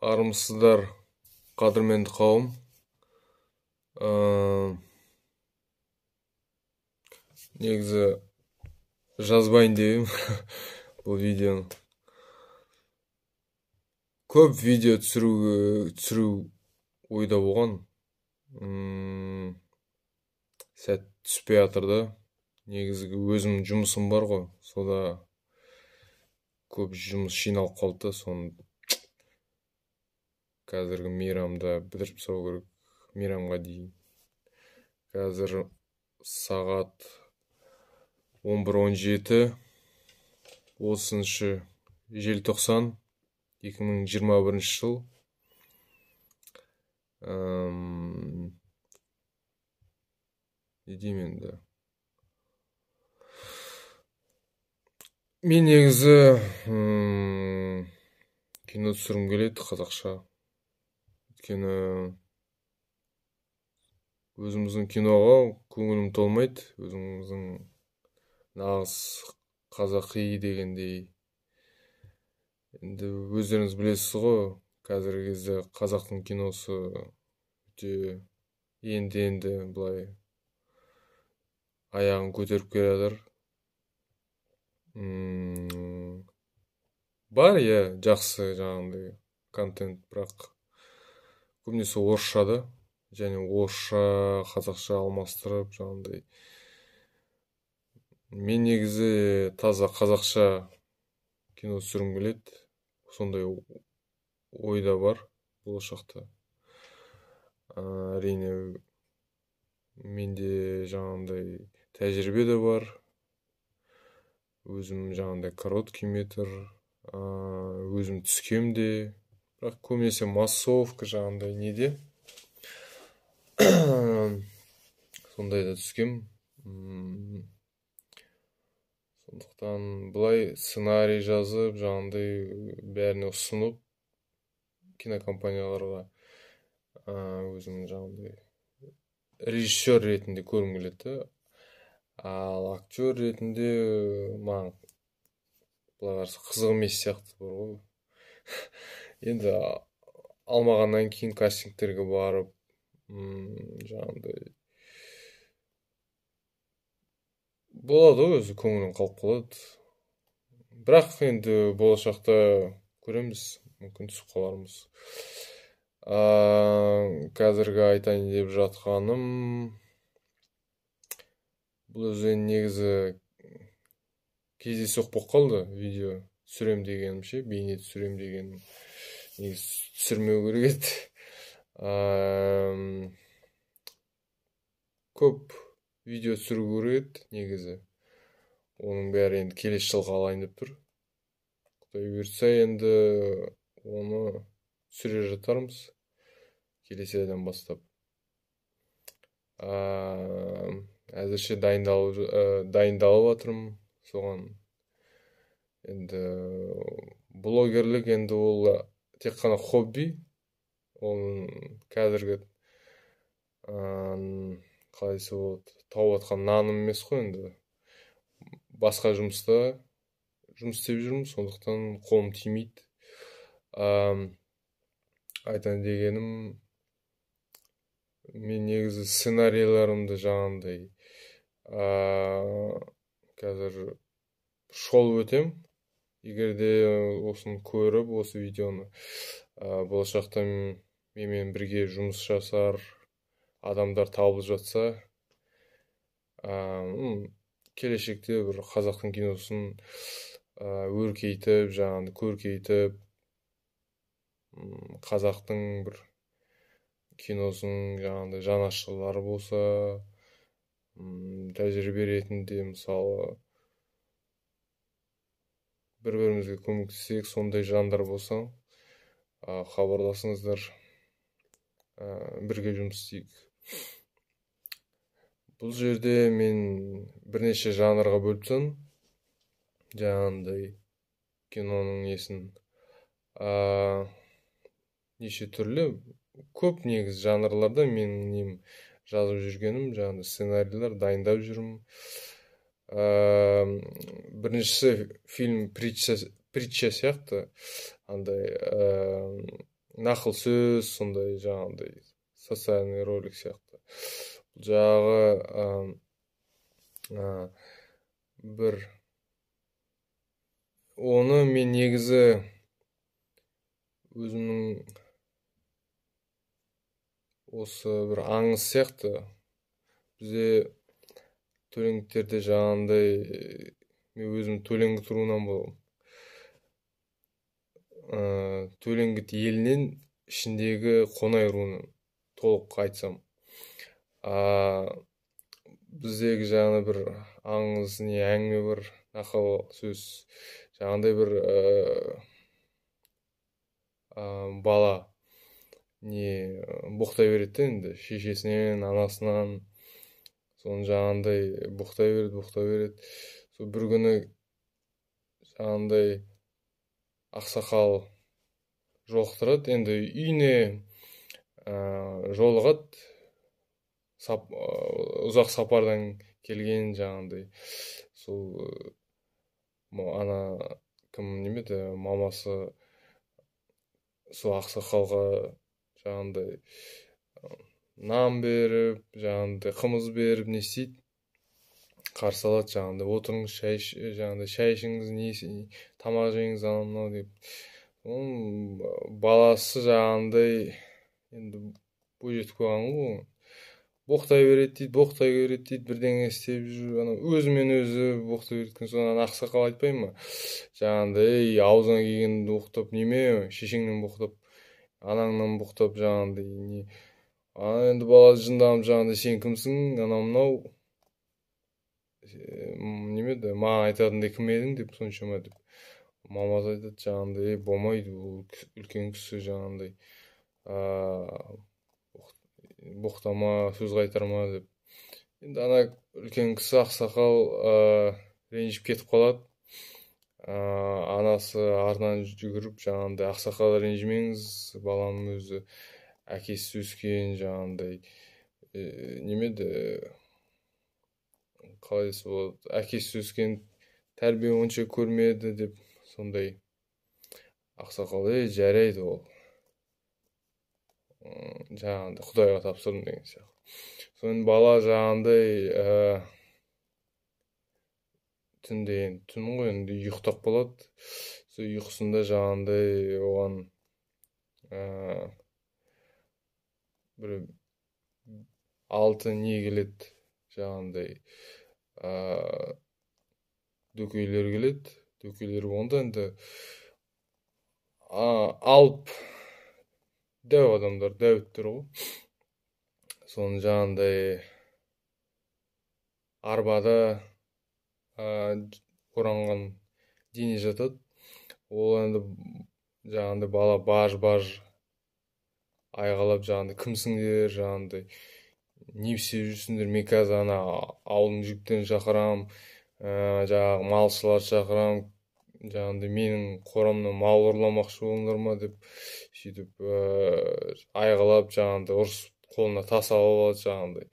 Армысыздар, қадірменді қауым. Негізі жазбайын деп едім бұл видеоны. Көп видео түсіру ойда болған. Сәт түспей жатыр да. Негізгі өзімнің жұмысым бар ғой. Сода көп жұмыс жиналып қалды да, соны қазіргі мейрамда бітіріп тастау керек, мейрамға дейін. Қазір сағат 11:17, 30 желтоқсан 2021 жыл. Не деймін енді? Мен негізі кино түсіргім келеді қазақша. Өйткені өзіміздің киноға көңілім толмайды, өзіміздің нағыз қазақи дегендей. Енді өздеріңіз білесіз ғой, қазіргі кезде қазақтың киносы өте енді-енді былай аяғын көтеріп келе жатыр. Бар, иә, жақсы жаңағындай контент, бірақ көбінесе орысша да, және орысша қазақша алмастырып жаңағындай. Мен негізі таза қазақша кино түсіргім келеді, сондай ойда бар болашақта. Әрине, менде жаңағындай тәжірибе де бар. Өзім жаңағындай короткий метр, өзім түскем де, бірақ көбінесе массовка жаңағындай неде сондайда түскем. Сондықтан былай сценарий жазып, жаңағындай бәріне ұсынып кинокомпанияларға өзім жаңағындай режиссер ретінде көргім келеді. Ал актер ретінде маған былай қараса қызық емес сияқты бар ғой. Енді алмағаннан кейін кастингтерге барып, жаңағындай болады ғой, өзі көңілің қалып қалады. Бірақ енді болашақта көреміз, мүмкін түсіп қалармыз. Қазіргі айтайын деп жатқаным, бұл өзі негізі кездейсоқ болып қалды. Видео түсірем дегенім ше, бейне түсірем дегенім негізі түсірмеу керек еді. Көп видео түсіру керек еді негізі. Оның бәрі енді келесі жылға алайын деп тұр. Құдай бұйыртса, енді оны түсіре жатармыз келесі айдан бастап. Әзірше дайындалып жатырмын соған. Енді блогерлік енді ол тек қана хобби. Оның қазіргі қалай десе болады, тауып жатқан наным емес қой енді. Басқа жұмыста жұмыс істеп жүрмін, сондықтан қолым тимейді. Айтайын дегенім, мен негізі сценарийлерімді жаңағындай қазір шолып өтем. Егер де осыны көріп, осы видеоны болашақта менімен бірге жұмыс жасар адамдар табылып жатса, келешекте бір қазақтың киносын өркейтіп, жаңағындай көркейтіп, қазақтың бір киносының жаңағындай жанашырлары болса, тәжірибе ретінде мысалы бір-бірімізге көмектессек, сондай жандар болса, хабарласыңыздар, бірге жұмыс істейік. Бұл жерде мен бірнеше жанрға бөліп тастадым. Жаңағындай киноның несін, неше түрлі көп негізі жанрларда менің нем жазып жүргенім, жаңағындай сценарийлер дайындап жүрмін. Біріншісі фильм притча сияқты, андай Нақыл сөз, сондай жаңағындай социальный ролик сияқты. Бұл жағы бір оны мен негізі өзімнің осы бір аңыз сияқты. Бізде төлеңгіттерде жаңағындай, мен өзім төлеңгіт руынан боламын. Төлеңгіт елінен, ішіндегі Қонай руынан толық айтсам. Біздегі жаңағы бір аңыз, не әңгіме бар, нақыл сөз, жаңағындай бір бала не боқтай береді де енді шешесінен, анасынан, соны жаңағындай боқтай береді, боқтай береді. Сол бір күні жаңағындай ақсақал жолықтырады, енді үйіне жолығады, ұзақ сапардан келген жаңағындай. Сол ана кім неме еді, мамасы сол ақсақалға жаңағындай нан беріп, жаңағындай қымыз беріп, не істейді, қарсы алады жаңағындай, отырыңыз, шай, жаңағындай шай ішіңіз, не тамақ жеңіз, анау мынау деп. Оның баласы жаңағындай енді бойжетіп қойған ғой, боқтай береді дейді, боқтай береді дейді, бірдеңе істеп жүр, анау өзімен өзі боқтай береді. Соны ана ақсақал айтпай ма жаңағындай, ей, аузыңа келгенді боқтап, неме, шешеңнен боқтап, анаңнан боқтап, жаңағындай не. Ана енді бала жынданып, жаңағындай, сен кімсің, анау мынау неме еді, маған айтатындай кім едің деп соншама деп. Мамасы айтады жаңағындай, ей, болмайды, ол үлкен кісі, жаңағындай боқтама, сөз қайтарма деп. Енді ана үлкен кісі ақсақал ренжіп кетіп қалады. Анасы артынан жүгіріп жаңағындай, ақсақал, ренжімеңіз, балам өзі әкесіз өскен, жаңағындай неме еді, қалай десе болады, әкесіз өскен, тәрбие онша көрмеді деп. Сондай ақсақал, ей, жарайды, ол жаңағындай құдайға тапсырдым деген сияқты. Соны бала жаңағындай түнде, енді түн ғой енді, ұйықтап қалады. Сол ұйқысында жаңағындай оған бір алты не келеді, жаңағындай дөкейлер келеді. Дөкейлер болғанда енді алып дәу адамдар, дәуіттер ғой. Соны жаңағындай арбада оранған дене жатады. Ол енді жаңағындай бала баж-баж айғалап, жаңағындай, кімсіңдер, жаңағындай, не істеп жүрсіңдер, мен қазір ана ауылдың жігіттерін шақырамын, жаңағы малшыларды шақырамын, жаңағындай менің қорамнан мал ұрламақшы болдыңдар ма деп. Сөйтіп айғалап, жаңағындай ұрысып, қолына тас алып алады жаңағындай,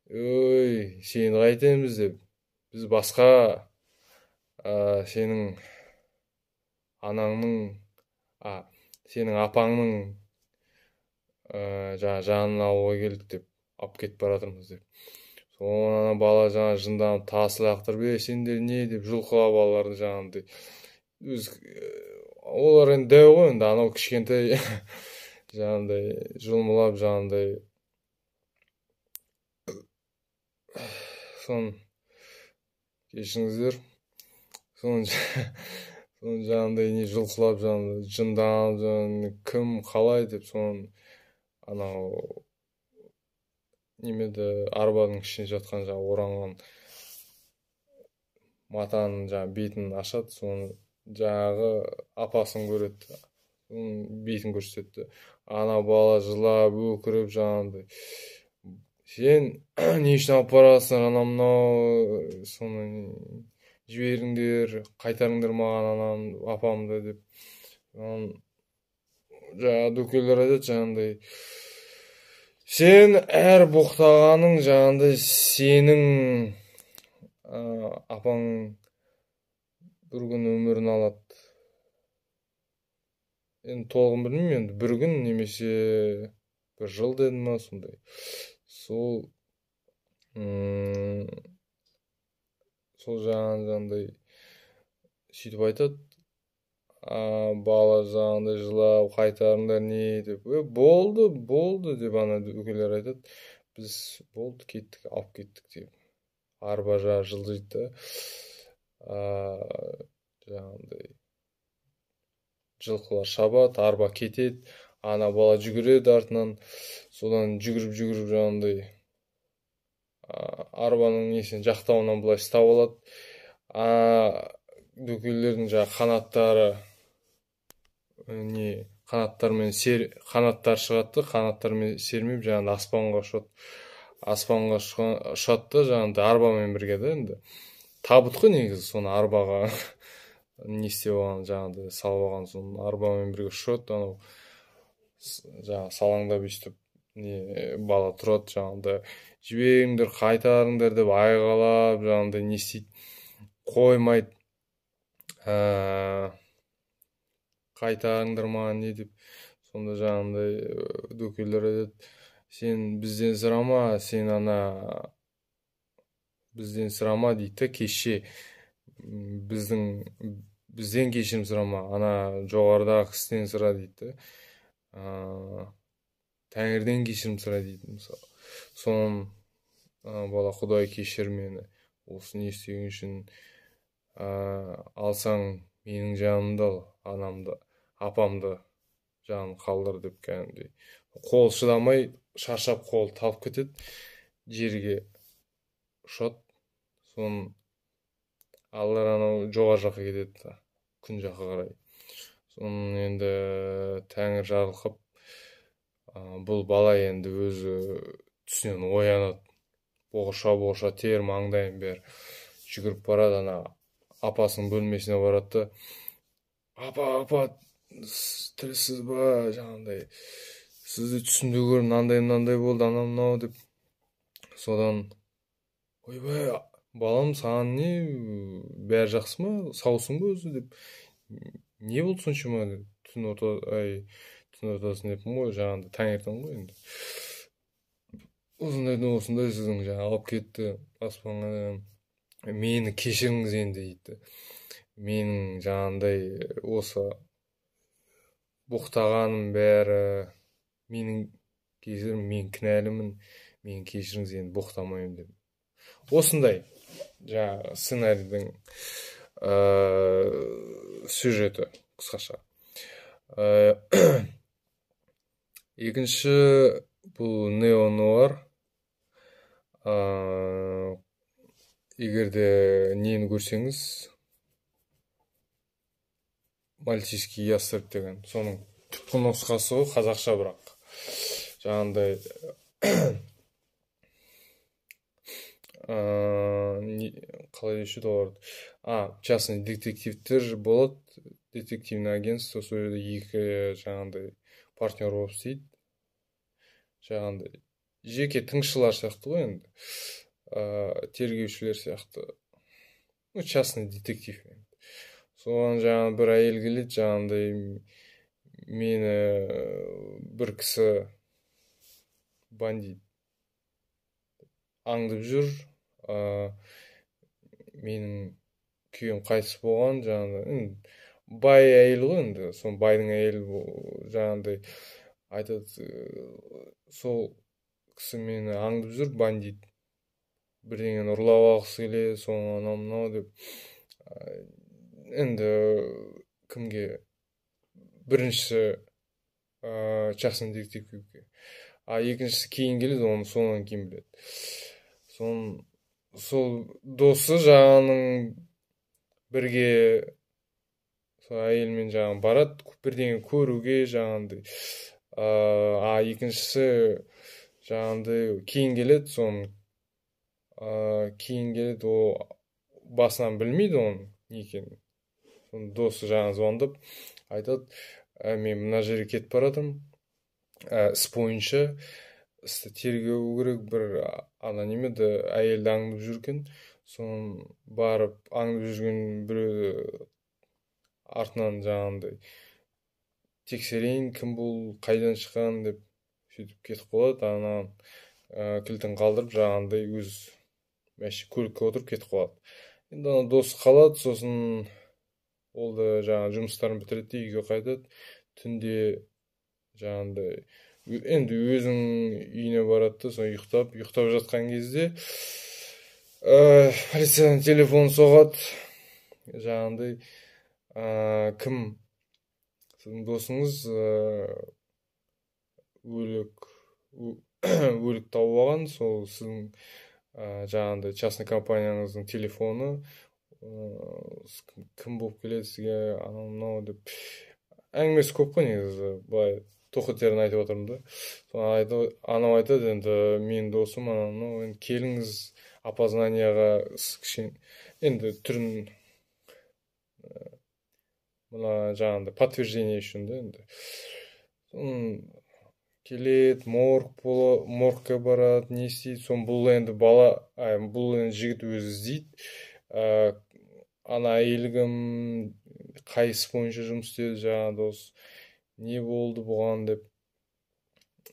ой, сені қайтеміз деп, біз басқа сенің анаңның, сенің апаңның жаңа жанын алуға келдік деп, алып кетіп бара жатырмыз деп. Соны ана бала жаңа жынданып, тас лақтырып, ей, сендер не деп жұлқылап балаларды жаңағындай. Өз олар енді дәу ғой енді, анау кішкентай, жаңағындай жұлмалап жаңағындай. Соны, кешіріңіздер, соны жаңағындай не жұлқылап, жаңағындай жынданып, жаңағындай кім қалай деп. Соны анау неме еді, арбаның ішінде жатқан жаңағы оранған матаның жаңағы бетін ашады. Соны жаңағы апасын көреді, соның бетін көрсетеді. Ана бала жылап өкіріп жаңағындай, сен не үшін алып барасың, анау мынау, соны жіберіңдер, қайтарыңдар маған анам, апамды деп. Жаңағы дөкейлер айтады жаңағындай, сен әр боқтағаның жаңағындай сенің апаң бір күн өмірін алады. Енді толығын білмеймін, енді бір күн немесе бір жыл деді ма, сондай. Сол сол жаңағындай сөйтіп айтады. Бала жаңағындай жылап, қайтарыңдар не деп, болды болды деп ана дөкейлер айтады, біз болды, кеттік, алып кеттік деп. Арба жағы жылжиды да, жаңағындай жылқылар шабады, арба кетеді, ана бала жүгіреді артынан. Содан жүгіріп жүгіріп жаңағындай арбаның несін, жақтауынан былай ұстап алады. Дөкейлердің жаңағы қанаттары не, қанаттарымен қанаттары шығады да, қанаттарымен сермеп жаңағыдай аспанға ұшады. Аспанға ұшады да, жаңағыдай арбамен бірге да. Енді табыт қой негізі, соны арбаға не істеп алған, жаңағыдай салып алған, соны арбамен бірге ұшады. Анау жаңағы салаңдап өйстіп не бала тұрады, жаңағыдай жіберіңдер, қайтарыңдар деп айғайлап, жаңағыдай не істейді, қоймайды. Қайтарыңдар маған не деп. Сонда жаңағындай дөкейлер айтады, сен бізден сұрама, сен ана бізден сұрама дейді да, кеше бізден кешірім сұрама, ана жоғарыдағы кісіден сұра дейді да, тәңірден кешірім сұра дейді мысалы. Соны бала, құдай кешір мені осы не істеген үшін, алсаң менің жанымды ал, анамды, апамды жанын қалдыр деп кәдімгідей қол шыдамай, шаршап қол талып кетеді, жерге ұшады. Соны алар анау жоғары жаққа кетеді, күн жаққа қарай. Соны енді тәңір жарылқап, бұл бала енді өзі түсінен оянады, боғырша боғырша тер маңдайын бәрі, жүгіріп барады, ана апасының бөлмесіне барады да, апа, апа, тірісіз ба, жаңағындай сізді түсімде көрдім, мынандай мынандай болды, анау мынау деп. Содан, ойбай, балам, саған не, бәрі жақсы ма, саусың ба өзі деп, не болды соншама деп, түн орта, ай, түн ортасын деппін ғой, жаңағындай таңертең ғой енді, осындай осындай сіздің жаңағы алып кетті аспанға, мені кешіріңіз енді дейді, менің жаңағындай осы боқтағаным бәрі менің кесірім, мен кінәлімін, мені кешіріңіз, енді боқтамаймын деп. Осындай жаңағы сценарийдің сюжеті қысқаша. Екінші бұл нео-нуар. Егер де нені көрсеңіз, Мальтийский ястреб деген, соның түпкі нұсқасы ғой қазақша, бірақ жаңағындай қалай деуші еді оларды, частный детективтер болады, детективный агентство, сол жерде екі жаңағындай партнер болып істейді, жаңағындай жеке тыңшылар сияқты ғой енді, тергеушілер сияқты, ну, частный детектив. Соған жаңағы бір әйел келеді, жаңағындай мені бір кісі бандит аңдып жүр, менің күйеуім қайтыс болған, жаңағындай бай әйел ғой енді, сол байдың әйелі жаңағындай айтады, сол кісі мені аңдып жүр, бандит, бірдеңені ұрлап алғысы келеді, соны анау мынау деп. Енді кімге, біріншісі частный детективке, а екіншісі кейін келеді, оны содан кейін біледі. Сол досы жағының бірге сол әйелмен жаңағы барады бірдеңе көруге жаңағындай, а екіншісі жаңағындай кейін келеді, соны кейін келеді, ол басынан білмейді оның не екенін. Соны досы жаңағы звондап айтады, мен мына жерге кетіп бара жатырмын, іс бойынша істі тергеу керек, бір ана неме еді, әйелді аңдып жүрген, соны барып аңдып жүрген біреуді артынан жаңағындай Тексерейін, кім бұл, қайдан шыққан деп, сөйтіп кетіп қалады. Ана кілтін қалдырып, жаңағындай өз көлікке отырып кетіп қалады. Енді ана досы қалады. Сосын ол да жаңағы жұмыстарын бітіреді де, үйге қайтады. Түнде жаңағындай енді өзінің үйіне барады да, соны ұйықтап жатқан кезде полициядан телефон соғады. Жаңағындай кім, сіздің досыңыз өлік тауып алған, сол сіздің жаңағындай частный компанияңыздың телефоны, кім болып келеді сізге, анау мынау деп. Әңгімесі көп қой негізі, былай тоқетерін айтып отырмын да. Соны анау айтады: енді менің досым, анау мынау, енді келіңіз опознанияға, кішкене енді түрін, мына жаңағындай подтверждение үшін да. Енді соны келеді, моргқа барады, не істейді. Соны бұл енді бала, бұл енді жігіт өзі іздейді, ана әйел кім, қай іс бойынша жұмыс істеді жаңағы дос, не болды бұған деп.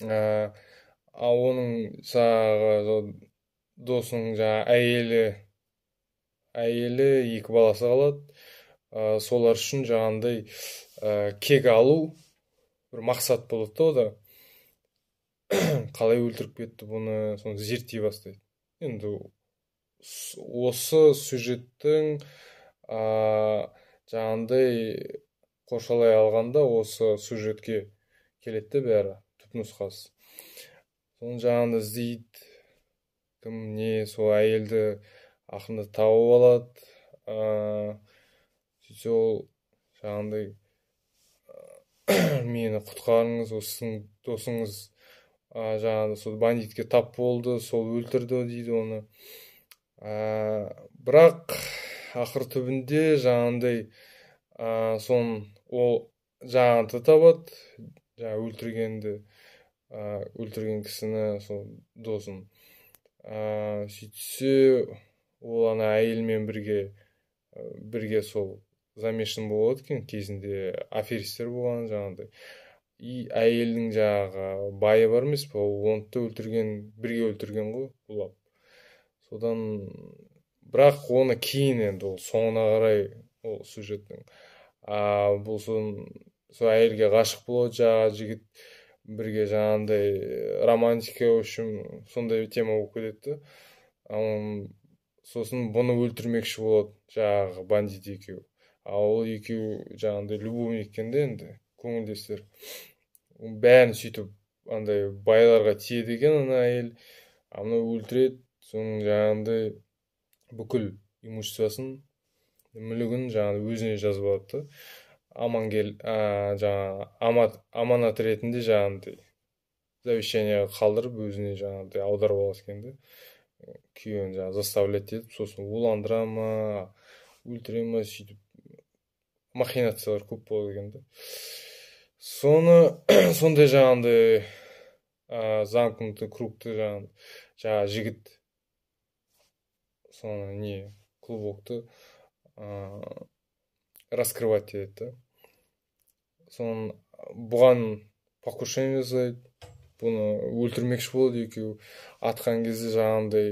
А оның жаңағы досының жаңағы әйелі, екі баласы қалады. Солар үшін жаңағындай кек алу бір мақсат болады да. Ода қалай өлтіріп кетті бұны, соны зерттей бастайды. Енді осы сюжеттің жаңағындай қоршалай алғанда, осы сюжетке келеді де бәрі, түп нұсқасы. Соны жаңағындай іздейді, кім, не, сол әйелді ақырында тауып алады. Сөйтсе, ол жаңағындай: мені құтқарыңыз, осы сіздің досыңыз жаңағы сол бандитке тап болды, сол өлтірді дейді оны. Бірақ ақыр түбінде жаңағындай соны ол жаңағыды табады, жаңағы өлтіргенді, өлтірген кісіні, сол досын. Сөйтсе, ол ана әйелімен бірге сол замешан болады екен, кезінде аферистер болған жаңағыдай. И әйелдің жаңағы байы бар емес пе, оны да өлтірген, бірге өлтірген ғой улап. Содан бірақ оны кейін, енді ол соңына қарай ол сюжеттің, бұл сол әйелге ғашық болады жаңағы жігіт, бірге жаңағындай романтика, в общем, сондай тема болып кетеді да. Сосын бұны өлтірмекші болады жаңағы бандит екеуі. А ол екеуі жаңағындай любовник екен да, енді көңілдестер. Бәрін сөйтіп андай байларға тиеді екен ана әйел, а мынау өлтіреді. Соның жаңағындай бүкіл имуществосын, мүлігін жаңағы өзіне жазып алады да, аман кел, жаңағы аманат ретінде, жаңағындай завещание қалдырып, өзіне жаңағыдай аударып алады екен да. Күйеуін жаңағы заставлять етіп, сосын уландыра ма, өлтіре ма, сөйтіп махинациялар көп болады екен да. Соны сондай жаңағындай замкнутый кругты жаңағы жігіт соны не, клубокты раскрывать етеді да. Соны бұған покушение жасайды, бұны өлтірмекші болады екеуі. Атқан кезде жаңағындай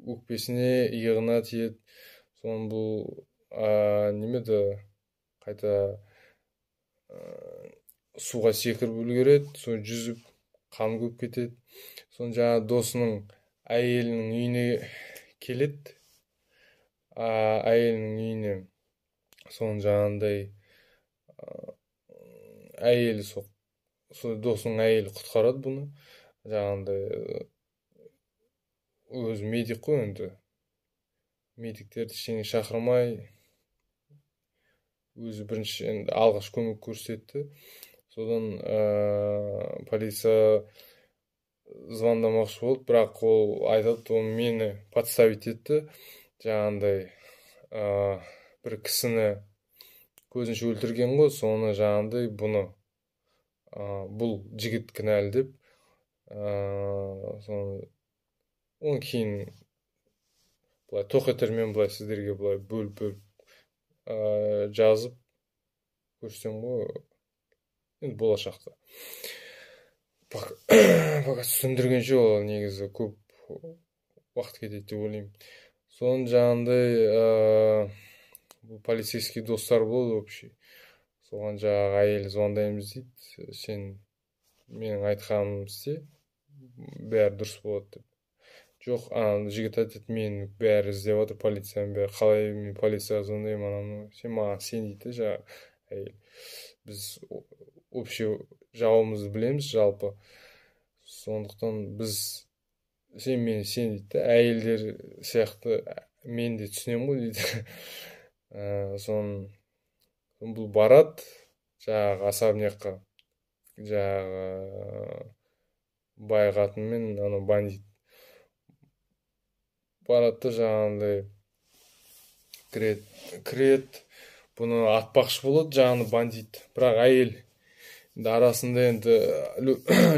өкпесіне, иығына тиеді. Соны бұл неме еді, қайта суға секіріп үлгереді. Соны жүзіп, қан көп кетеді. Соны жаңағы досының әйелінің үйіне келеді, әйелінің үйіне. Соны жаңағындай әйелі, сол досының әйелі құтқарады бұны. Жаңағындай өзі медик қой енді, медиктерді ештеңе шақырмай, өзі бірінші енді алғаш көмек көрсетті. Содан полиция звондамақшы болды, бірақ ол айтады: ол мені подставить етті, жаңағындай бір кісіні көзінше өлтірген ғой, соны жаңағындай бұны бұл жігіт кінәлі деп. Соны оны кейін былай тоқетермен былай сіздерге былай бөліп бөліп жазып көрсетемін ғой. Енді болашақта. Пока түсіндіргенше, ол негізі көп уақыт кетеді деп ойлаймын. Соның жаңағындай полицейский достар болады общий. Соған жаңағы әйел звондаймыз дейді: «Сен менің айтқанымды істе, бәрі дұрыс болады», — деп. Жоқ, ана жігіт айтады: «Мені бәрі іздеп жатыр, полицияның бәрі, қалай мен полицияға звондаймын?» Анау мынау «Сен маған сен», — дейді да жаңағы әйел. «Біз общий жауымызды білеміз жалпы, сондықтан біз, сен мені сен», — дейді да. «Әйелдер сияқты мен де түсінемін ғой», — дейді. Соны бұл барады жаңағы особнякқа, жаңағы бай қатын мен анау бандит барады да, жаңағындай кіреді. Кіреді, бұны атпақшы болады жаңағы бандит, бірақ әйел енді, арасында енді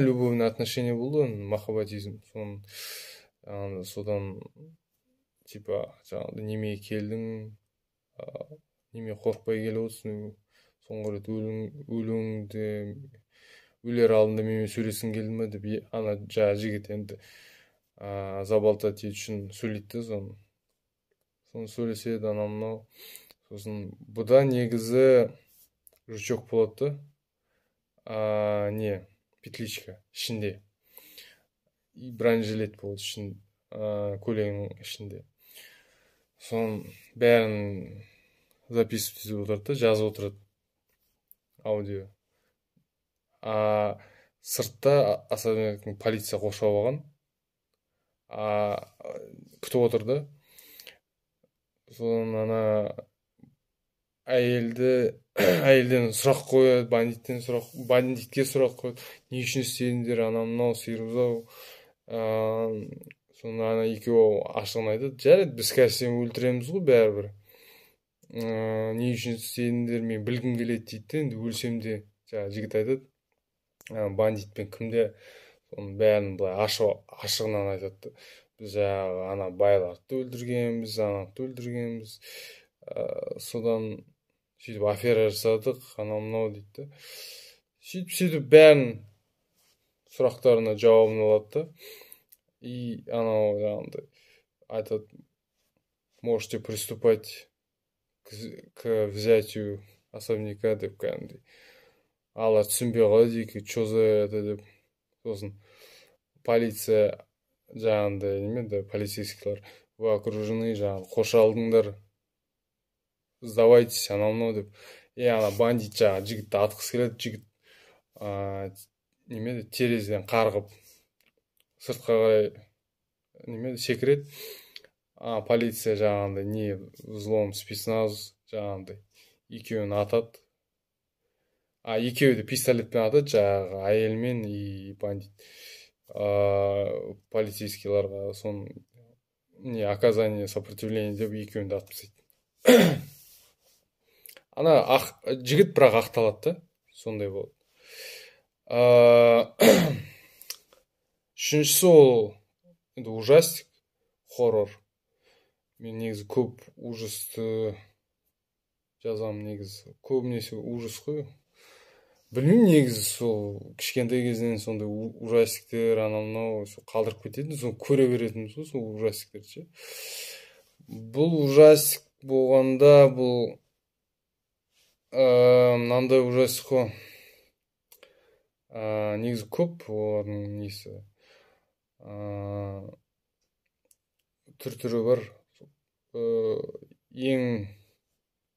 любовный отношение болды ғой, махаббатизм. Соны содан типа жаңағыдай: «Неменеге келдің, неме, қорықпай келіп отырсың? Соңғы рет өлуіңді, өлер алдында менімен сөйлескің келді ма?» — деп. Ана жаңағы жігіт енді заболтать ету үшін сөйлейді да. Соны сөйлеседі, анау мынау. Сосын бұда негізі жучок болады да, не, петличка ішінде и бронежилет болады ішін, көйлегінің ішінде. Соның бәрін записывать етіп отырады да, жазып отырады аудио. А сыртта особняктың полиция қоршап алған, күтіп отыр да. Содан ана әйелді, әйелден сұрақ қояды, бандиттен сұрақ, бандитке сұрақ қояды: «Не үшін істедіңдер?» Анау мынау сиыр бұзау. Соны ана екеуі ашығын айтады: «Жарайды, біз қазір сені өлтіреміз ғой бәрібір, не үшін істедіңдер, мен білгім келеді», — дейді да. Енді өлсем де, жаңағы жігіт айтады бандитпен кімде, соның бәрін былай ашық, ашығынан айтады да: «Біз жаңағы ана байларды өлтіргенбіз, ананы өлтіргенбіз, содан сөйтіп афера жасадық», анау мынау дейді да. Сөйтіп сөйтіп бәрін сұрақтарына жауабын алады да. И анау жаңағындай айтады: «Можете приступать к взятию особняка», — деп кәдімгідей. Алар түсінбей қалады екеуі, че за это деп. Сосын полиция жаңағындай неме да, полицейскийлер: «Вы окружены, жаңағы қоршалдыңдар, сдавайтесь», анау мынау деп. И ана бандит жаңағы жігітті атқысы келеді. Жігіт неме, терезеден қарғып сыртқа қарай неме, секіреді. А полиция жаңағындай не, взлом, спецназ жаңағындай екеуін атады. А екеуі де пистолетпен атады, жаңағы әйел мен и бандит. Полицейскийларға соны не, оказание сопротивления деп екеуін де атып тастайды. Ана ақ жігіт бірақ ақталады да, сондай болады. Үшіншісі ол енді ужастик, хоррор. Мен негізі көп ужасты жазамын, негізі көбінесе ужас қой. Білмеймін, негізі сол кішкентай кезінен сондай ужастиктер, анау мынау сол қалдырып кететін, соны көре беретінбіз ғой, сол ужастиктерді ше. Бұл ужастик болғанда, бұл мынандай ужастик қой. Негізі көп олардың несі, түр түрі бар. Ең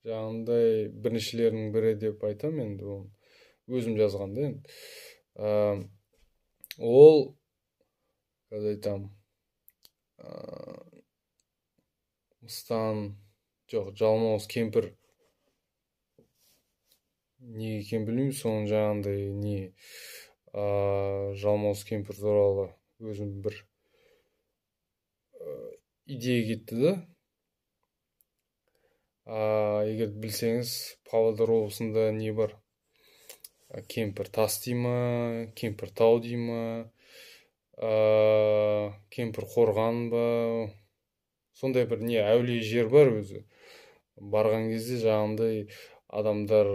жаңағындай біріншілерінің бірі деп айтамын енді, оны өзім жазғанда енді. Ол қазір айтамын, мыстан, жоқ, жалмауыз кемпір, неге екенін білмеймін. Соның жаңағындай не, жалмауыз кемпір туралы өзім бір идея кетті да. Егер білсеңіз, Павлодар облысында не бар, кемпір тас дей ма, кемпір тау дей ма, кемпір қорған ба, сондай бір не, әулие жер бар өзі. Барған кезде жаңағындай адамдар,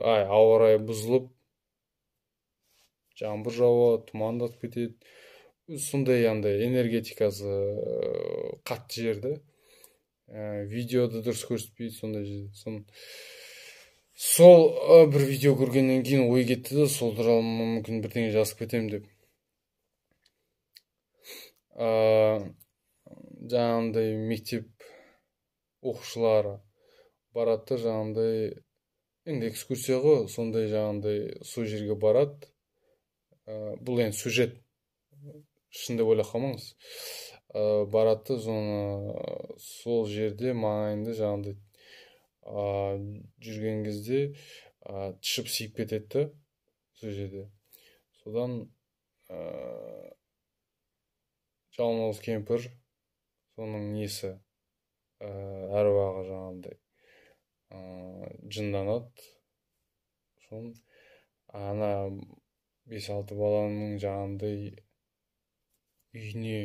ай, ауа райы бұзылып Жаңбыр жауады, тұмандатып кетеді. Сондай андай энергетикасы қатты жер да. Видеоды дұрыс көрсетпейді сондай жерде. Сол бір видео көргеннен кейін ой кетті да, сол туралы мүмкін бірдеңе жазып кетемін деп. Жаңағындай мектеп оқушылары барады да, жаңағындай енді экскурсия ғой, сондай жаңағындай сол жерге барады. Бұл енді сюжет, шын деп ойлап қалмаңыз. Барады да, соны сол жерде маңайында жаңағындай жүрген кезде тышып сиіп кетеді да сол жерде. Содан жалмауыз кемпір, соның несі, әруағы жаңағындай жынданады. Соны ана 5-6 баланың жаңағындай үйіне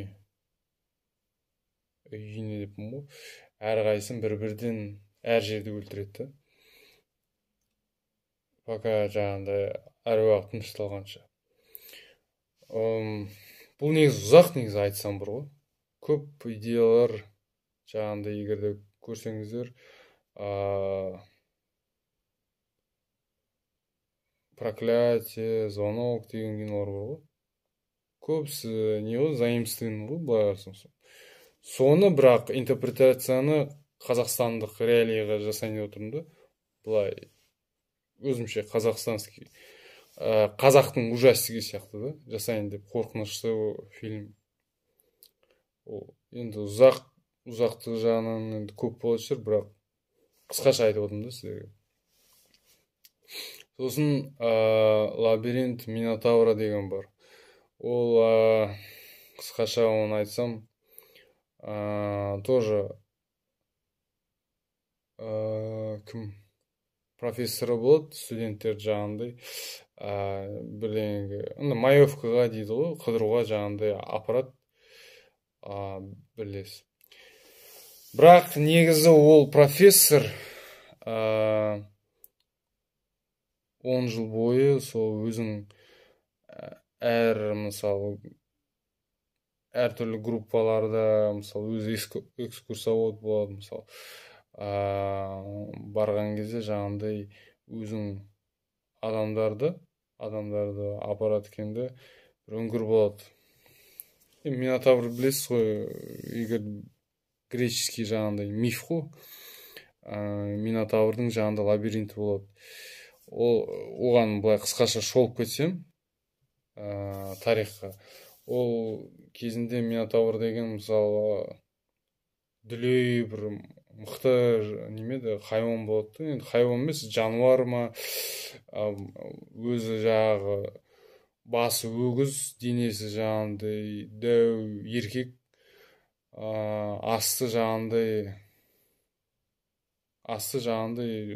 деппін ғой, әрқайсысын бір-бірден әр жерде өлтіреді да, пока жаңағындай әруағы тынышталғанша. Бұл негізі ұзақ, негізі айтсам бар ғой, көп идеялар жаңағындай, егер де көрсеңіздер, «Проклятие», «Звонок» деген кинолар бар ғой, көбісі не ғой, заимствование ғой былай қарасаң. Соны бірақ интерпретацияны қазақстандық реалияға жасайын деп отырмын да, былай өзімше қазақстанский, қазақтың ужастигі сияқты да жасайын деп, қорқынышты фильм. Ол енді ұзақтығы жағынан енді көп болатын шығар, бірақ қысқаша айтып отырмын да сіздерге. Сосын «Лабиринт Минотавра» деген бар. Ол қысқаша оны айтсам, тоже кім профессоры болады, студенттер жаңағындай бірдеңеге, ана маевкаға дейді ғой, қыдыруға жаңағындай апарады бірлесіп. Бірақ негізі ол профессор 10 жыл бойы сол өзің әр, мысалы, әртүрлі группаларда, мысалы, өзі экскурсовод болады, мысалы, барған кезде жаңағындай өзің адамдарды апарады екен да, бір үңгір болады. Енді Минотавр білесіз ғой, егер греческий жаңағындай миф қой. Минотаврдың жаңағындай лабиринті болады. Ол оған былай қысқаша шолып кетсем, тарихқа, ол кезінде Минотавр деген, мысалы, дүлей бір мықты неме еді, хайуан болады да. Енді хайуан емес, жануар ма, өзі жаңағы басы өгіз, денесі жаңағындай дәу еркек, асты жаңағындай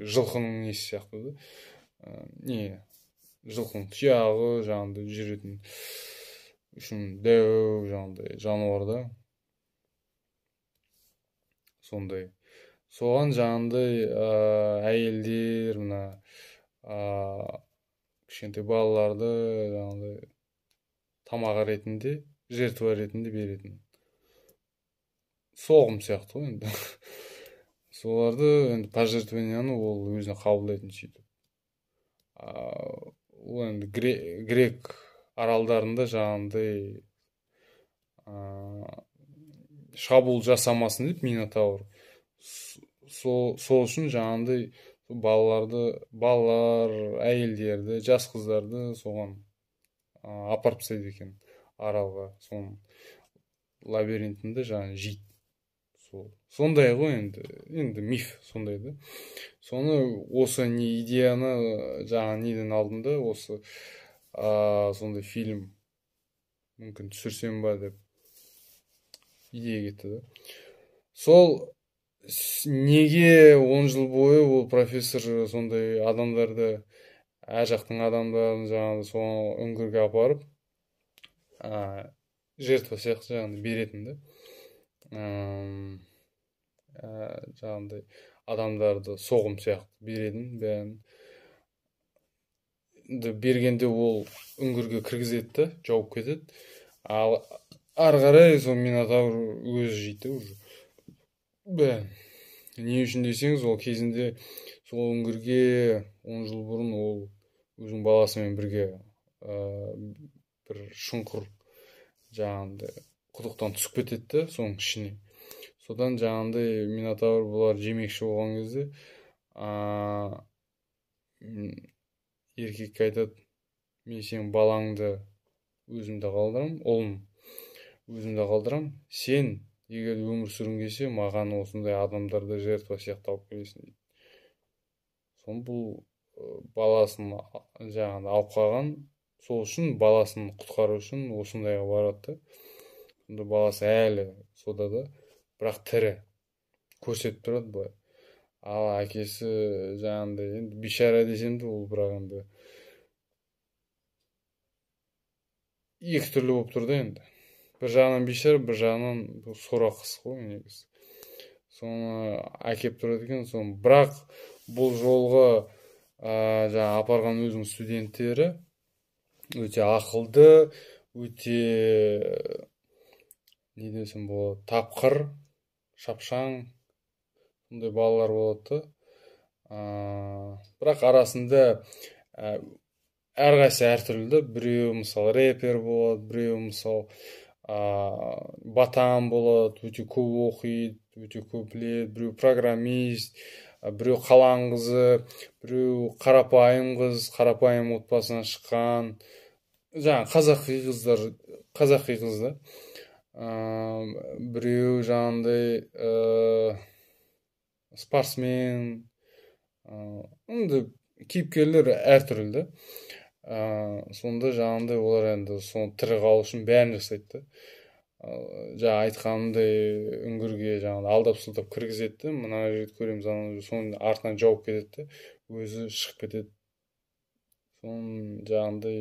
жылқының несі сияқты да, не, жылқының тұяғы жаңағындай жүретін үшін дәу жаңағындай жануар да сондай. Соған жаңағындай әйелдер, мына кішкентай балаларды жаңағындай тамақ ретінде, жертва ретінде беретін, соғым сияқты ғой енді. Соларды енді пожертвованияны ол өзіне қабылдайтын сөйтіп. Ол енді грек аралдарында жаңағындай шабуыл жасамасын деп Минотавр, сол үшін жаңағындай балаларды, балалар, әйелдерді, жас қыздарды соған апарып тастайды екен аралға. Соның лабиринтінде жаңағы жейді. Сол сондай ғой енді миф сондай да. Соны осы не идеяны жаңағы неден алдым да, осы сондай фильм мүмкін түсірсем ба деп идея кетті да. Сол неге 10 жыл бойы ол профессор сондай адамдарды, әр жақтың адамдарын жаңағы сол үңгірге апарып, жертва сияқты жаңағыдай беретін да, жаңағындай адамдарды соғым сияқты беретін бәрін. бергенде ол үңгірге кіргізеді да, жауып кетеді. Ал ары қарай сол Минотавр өзі жейді уже. Бәрін. Не үшін десеңіз, ол кезінде сол үңгірге 10 жыл бұрын ол өзінің баласымен бірге бір шұңқыр жаңағындай құдықтан түсіп кетеді да соның ішіне. Содан жаңағындай Минотавр бұлар жемекші болған кезде еркекке айтады: мен сенің балаңды өзімде қалдырам, ұлым өзімде қалдырам, сен егер өмір сүргің келсе, маған осындай адамдарды жертва сияқты алып келесің дейді. Соны бұл баласын жаңағыдай алып қалған, сол үшін баласын құтқару үшін осындайға барады да. Сонда баласы әлі сода да, бірақ тірі көрсетіп тұрады былай. Ал әкесі жаңағындай енді бейшара десем де, ол бірақ енді екі түрлі болып тұр да енді. Бір жағынан бейшара, бір жағынан сорақы қой негізі. Соны әкеп тұрады екен, соны. Бірақ бұл жолғы жаңа апарған өзінің студенттері өте ақылды, өте не десем болады, тапқыр, шапшаң сондай балалар болады да. Бірақ арасында әрқайсысы әртүрлі да. Біреуі мысалы рэпер болады, біреуі мысалы батан болады, өте көп оқиды, өте көп біледі, біреу программист, біреу қаланың қызы, біреу қарапайым қыз, қарапайым отбасынан шыққан, жаңа қазақи қыздар, қазақи қыз да. Біреу жаңағындай спортсмен, енді кейіпкерлер әртүрлі да. Сонда жаңағындай олар енді соны тірі қалу үшін бәрін жасайды да. Жаңа айтқанымдай үңгірге жаңағыдай алдап сылтап кіргізеді де, мына жерді көреміз, ана соның артынан жауып кетеді де, өзі шығып кетеді. Соның жаңағындай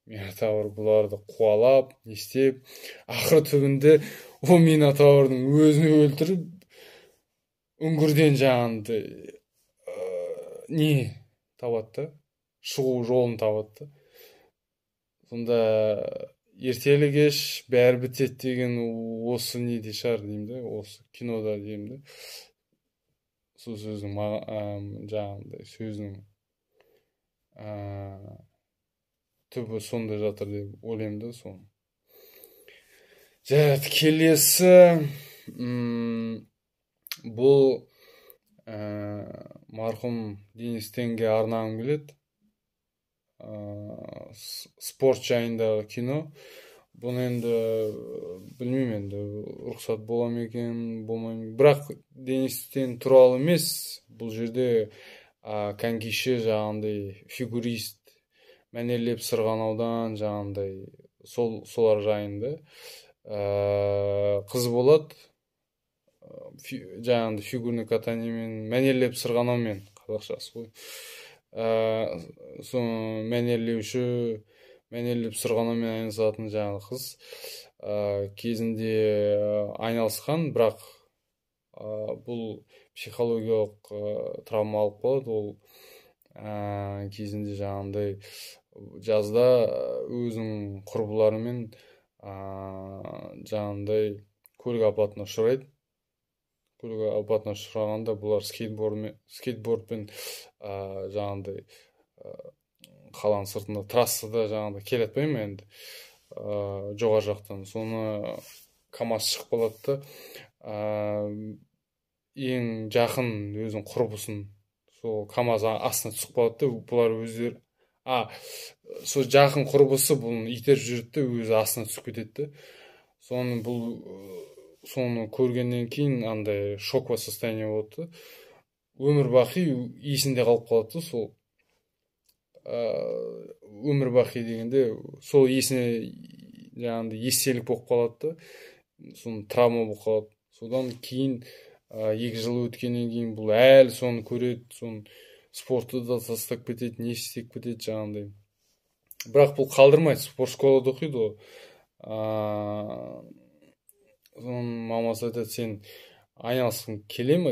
Минотавр бұларды қуалап, не істеп, ақыры түбінде ол Минотаврдың өзін өлтіріп, үңгірден жаңағындай не табады да, шығу жолын табады да. Сонда ертелі кеш бәрі бітеді деген осы неде шығар деймін да, осы кинода деймін да. Сол сөздің жаңағындай сөзінің түбі сонда жатыр деп ойлаймын да соны. Жарайды, келесі бұл марқұм Денис Тенге арнағым келеді. Спорт жайындағы кино. Бұны енді білмеймін, енді рұқсат бола ма екен, болмай ма. Бірақ Денис Тен туралы емес, бұл жерде конькиші жаңағындай фигурист, мәнерлеп сырғанаудан жаңағындай солар жайында. Қыз болады, жаңағындай фигурный катаниемен, мәнерлеп сырғанаумен, қазақшасы ғой. Соны мәнерлеуші, мәнерлеп сырғанаумен айналысатын жаңағы қыз кезінде айналысқан, бірақ бұл психологиялық травма алып қалады. Ол кезінде жаңағындай жазда өзінің құрбыларымен жаңағындай көлік апатына ұшырайды. Көлік апатына ұшырағанда бұлар скейтбордпен жаңағындай қаланың сыртында трассада жаңағындай келе жатпай ма енді жоғары жақтан, соны КамАЗ шығып қалады да, ең жақын өзінің құрбысын сол КамАЗ астына түсіп қалады да, бұлар өздері сол жақын құрбысы бұны итеріп жүреді де, өзі астына түсіп кетеді де. Соны бұл соны көргеннен кейін андай шоковое состояние болады да, өмір бақи есінде қалып қалады да. Сол өмір бақи дегенде сол есіне жаңағындай естелік болып қалады да, соны травма болып қалады. Содан кейін 2 жыл өткеннен кейін бұл әлі соны көреді, соны спортты да тастап кетеді, не істеп кетеді жаңағындай. Бірақ бұл қалдырмайды, спорт школада оқиды ғой. Соның мамасы айтады: сен айналысқың келе ме,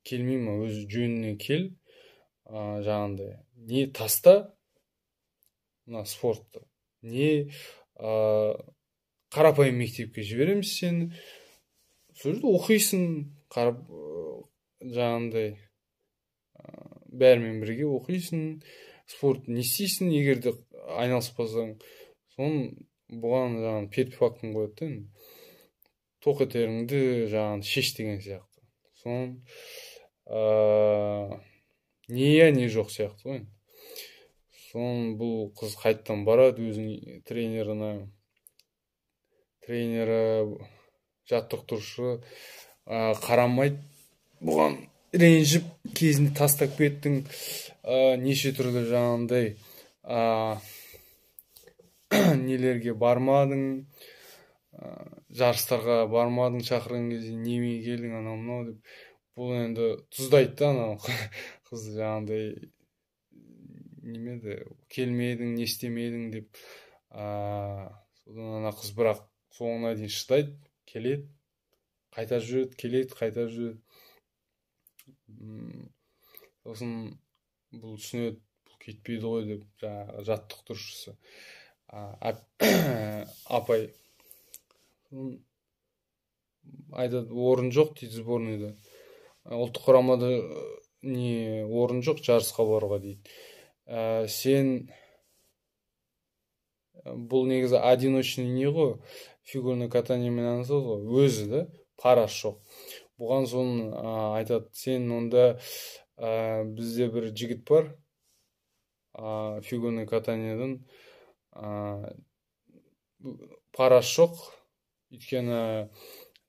келмей ме, өз жөнінен кел, жаңағындай не таста, Мына спортты не қарапайым мектепке жібереміз сені, сол жерде оқисың, қарап, жаңағындай бәрімен бірге оқисың, спорт не істейсің, егер де айналыспасаң? Соны бұған жаңағы перед фактом қояды да, енді тоқетеріңді жаңағы шеш деген сияқты. Соны не иә, не жоқ сияқты ғой енді. Соны бұл қыз қайтадан барады өзінің тренеріне. Тренері, жаттықтырушы қарамайды бұған, ренжіп, кезінде тастап кеттің, неше түрлі жаңағындай нелерге бармадың, жарыстарға бармадың шақырған кезде, неме келдің, анау мынау деп. Бұл енді тұздайды да анау қыз, жаңағындай неме еді, келмедің, не істемедің деп. Содан ана қыз бірақ соңына дейін шыдайды, келеді, қайта жүреді, келеді, қайта жүреді. Сосын бұл түсінеді, бұл кетпейді ғой деп, жаңағы жаттықтырушысы апай айтады: орын жоқ дейді, сборныйда, ұлттық құрамада не орын жоқ жарысқа баруға дейді. Сен бұл негізі одиночный не ғой, фигурный катаниемен айналысады ғой өзі да, парасы жоқ бұған. Соны айтады: сен онда бізде бір жігіт бар фигурный катаниедан, парасы жоқ, өйткені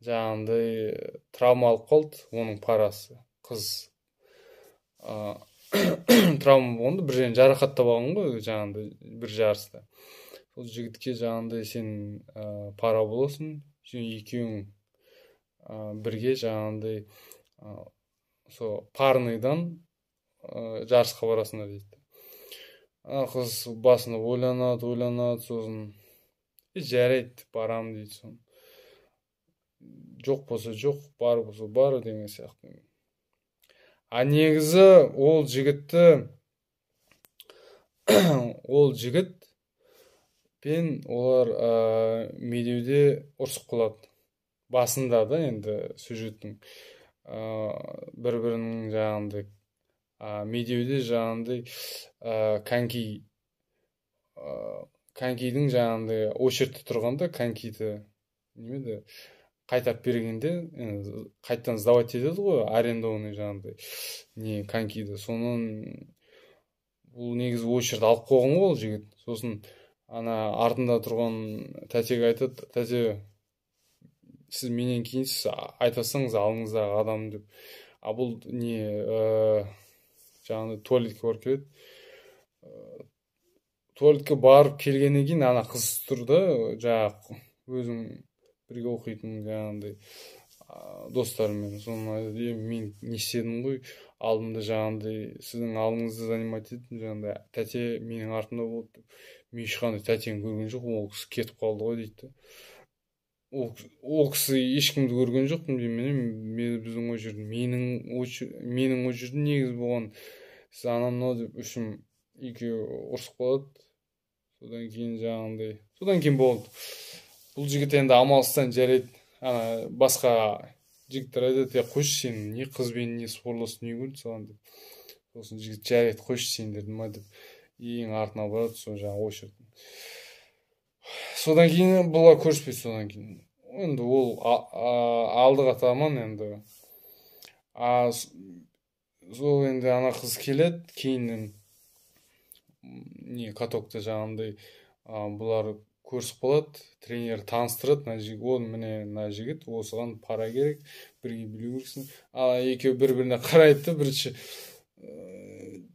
жаңағындай травма алып қалды оның парасы. Қыз травма болғанда бір жерін жарақаттап алған ғой жаңағындай бір жарыста. Сол жігітке жаңағындай сен пара боласың, сен екеуің бірге жаңағындай сол парныйдан жарысқа барасыңдар дейді. Ана қыз басында ойланады, ойланады, сосын жарайды, барамын дейді. Соны жоқ болса жоқ, бар болса бар деген сияқты. А негізі ол жігітті, ол жігіт пен олар Медеуде ұрысып қалады басында да. Енді сюжеттің бір бірінің жаңағындай Медеуде жаңағындай коньки, конькидің жаңағындай очередьте тұрғанда, конькиді неме еді, қайтарып бергенде, енді қайтадан сдавать етеді ғой арендованный жаңағындай не конькиді. Соның бұл негізі очередь алып қойған ғой ол жігіт. Сосын ана артында тұрған тәтеге айтады: тәте, сіз менен кейінсіз, айта салыңыз алдыңыздағы адам деп. А бұл не жаңағыдай туалетке барып келеді. Туалетке барып келгеннен кейін ана қыз тұр да, жаңағы өзің бірге оқитын жаңағындай достарыммен. Соны айтады: е, мен не істедім ғой, алдымда жаңағындай сіздің алдыңызды занимать еттім, жаңағындай тәте менің артымда болды деп. Мен ешқандай тәтені көрген жоқпын, ол кісі кетіп қалды ғой дейді. Ол кісі ешкімді көрген жоқпын деймін мен. Біздің очередь, менің очередім негізі болған, сіз анау мынау деп общем екеуі ұрысып қалады. Содан кейін жаңағындай, содан кейін болды, бұл жігіт енді амалсыздан жарайды. Ана басқа жігіттер айтады: е, қойшы, сен не қызбен не спорласып, не көрді саған деп. Сосын жігіт: жарайды, қойшы сендерді ма деп, ең артына барады сол жаңағы очередь. Содан кейін бұлар көріспейді. Содан кейін енді ол алдыға таман енді сол енді ана қыз келеді кейіннен не катокта, жаңағындай бұлар көрісіп қалады. Тренер таныстырады: мына жігіт, ол міне, мына жігіт, осыған пара керек, бірге билеу керексің. Ал екеуі бір біріне қарайды да, бірінші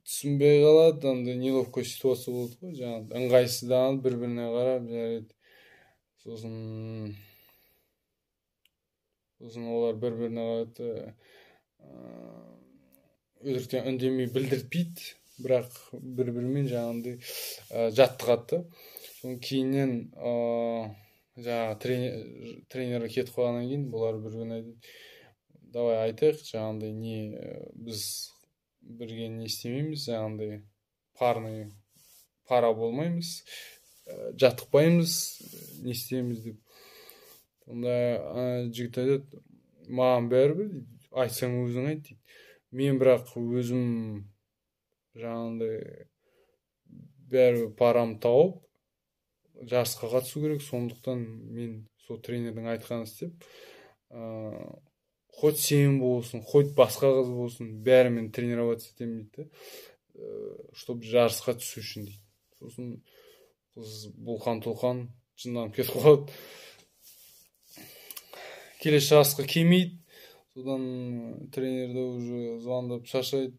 түсінбей қалады, андай неловкая ситуация болды ғой жаңағы, ыңғайсызданып бір біріне қарап. Жарайды, сосын олар бір біріне қарайды, өтіріктен үндемей, білдіртпейді, бірақ бір бірімен жаңағындай жаттығады да. Содан кейіннен жаңағы тренер кетіп қалғаннан кейін бұлар бір біріне айтады: давай айтайық, жаңағындай не, біз бірге не істемейміз, жаңағындай парный. пара болмаймыз, жаттықпаймыз, не істейміз деп. Онда ана жігіт айтады, маған бәрібір дейді, айтсаң өзің айт дейді. Мен бірақ өзім жаңағындай бәрібір парамды тауып жарысқа қатысу керек, сондықтан мен сол тренердің айтқанын істеп, хоть сен болсын, хоть басқа қыз болсын, бәрімен тренироваться етемін дейді, чтобы жарысқа түсу үшін дейді. Сосын қыз бұлқан-тұлқан жынданып кетіп қалады, келесі жарысқа келмейді. Содан тренер де уже звондап шаршайды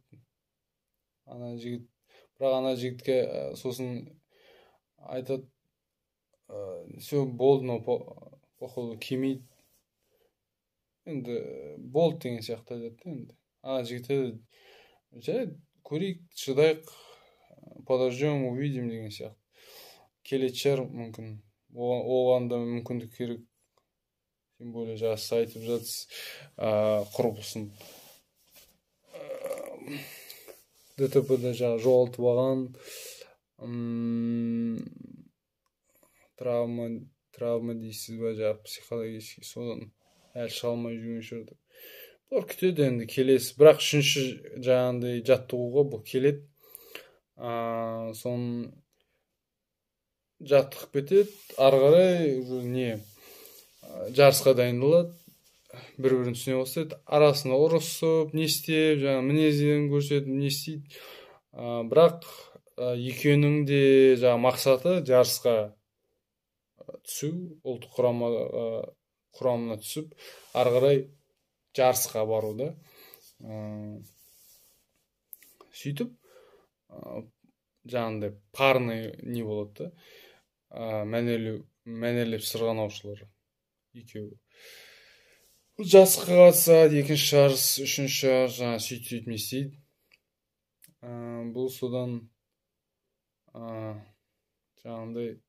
ана жігіт. Бірақ ана жігітке сосын айтады, все болды, мынау походу келмейді енді, болды деген сияқты айтады да. Енді ана жігіт айтады, жарайды, көрейік, шыдайық, подождем, увидим деген сияқты, келетін шығар мүмкін, оған да мүмкіндік керек, тем более жас айтып жатсыз, құрбысын ДТП-да жаңағы жоғалтып алған, травма дейсіз ба, жаңағы психологический, содан әлі шыға алмай жүрген шығар деп. Бұлар күтеді енді келесі, бірақ үшінші жаңағындай жаттығуға бұл келеді. Соны жаттығып кетеді, ары қарай уже не жарысқа дайындалады, бір бірін түсіне бастайды, арасында ұрысып, не істеп, жаңағы мінездерін көрсетіп, не істейді. Бірақ екеуінің де жаңағы мақсаты жарысқа түсу, ұлттық құрамына түсіп, ары қарай жарысқа бару да. Сөйтіп жаңағындай парный не болады да, мәнерлеп сырғанаушылар екеуі жарысқа қатысады, екінші жарыс, үшінші жарыс, жаңағы сөйтіп не істейді. Бұл содан жаңағындай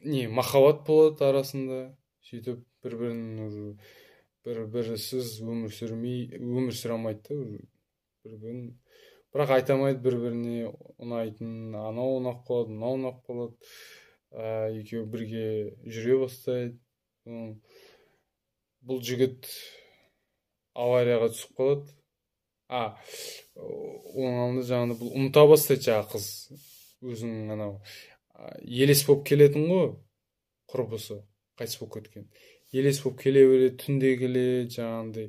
не махаббат болады арасында, сөйтіп бір-бірін уже бір-бірісіз өмір сүре алмайды да уже бір-бірін, бірақ айта алмайды бір-біріне ұнайтын, анау ұнап қалады, мынау ұнап қалады, екеуі бірге жүре бастайды. Бұл жігіт аварияға түсіп қалады. Оның алдында жаңағыдай бұл ұмыта бастайды жаңағы қыз өзінің анау елес болып келетін ғой, құрбысы қайтыс болып кеткен, елес болып келе береді, түнде келеді, жаңағындай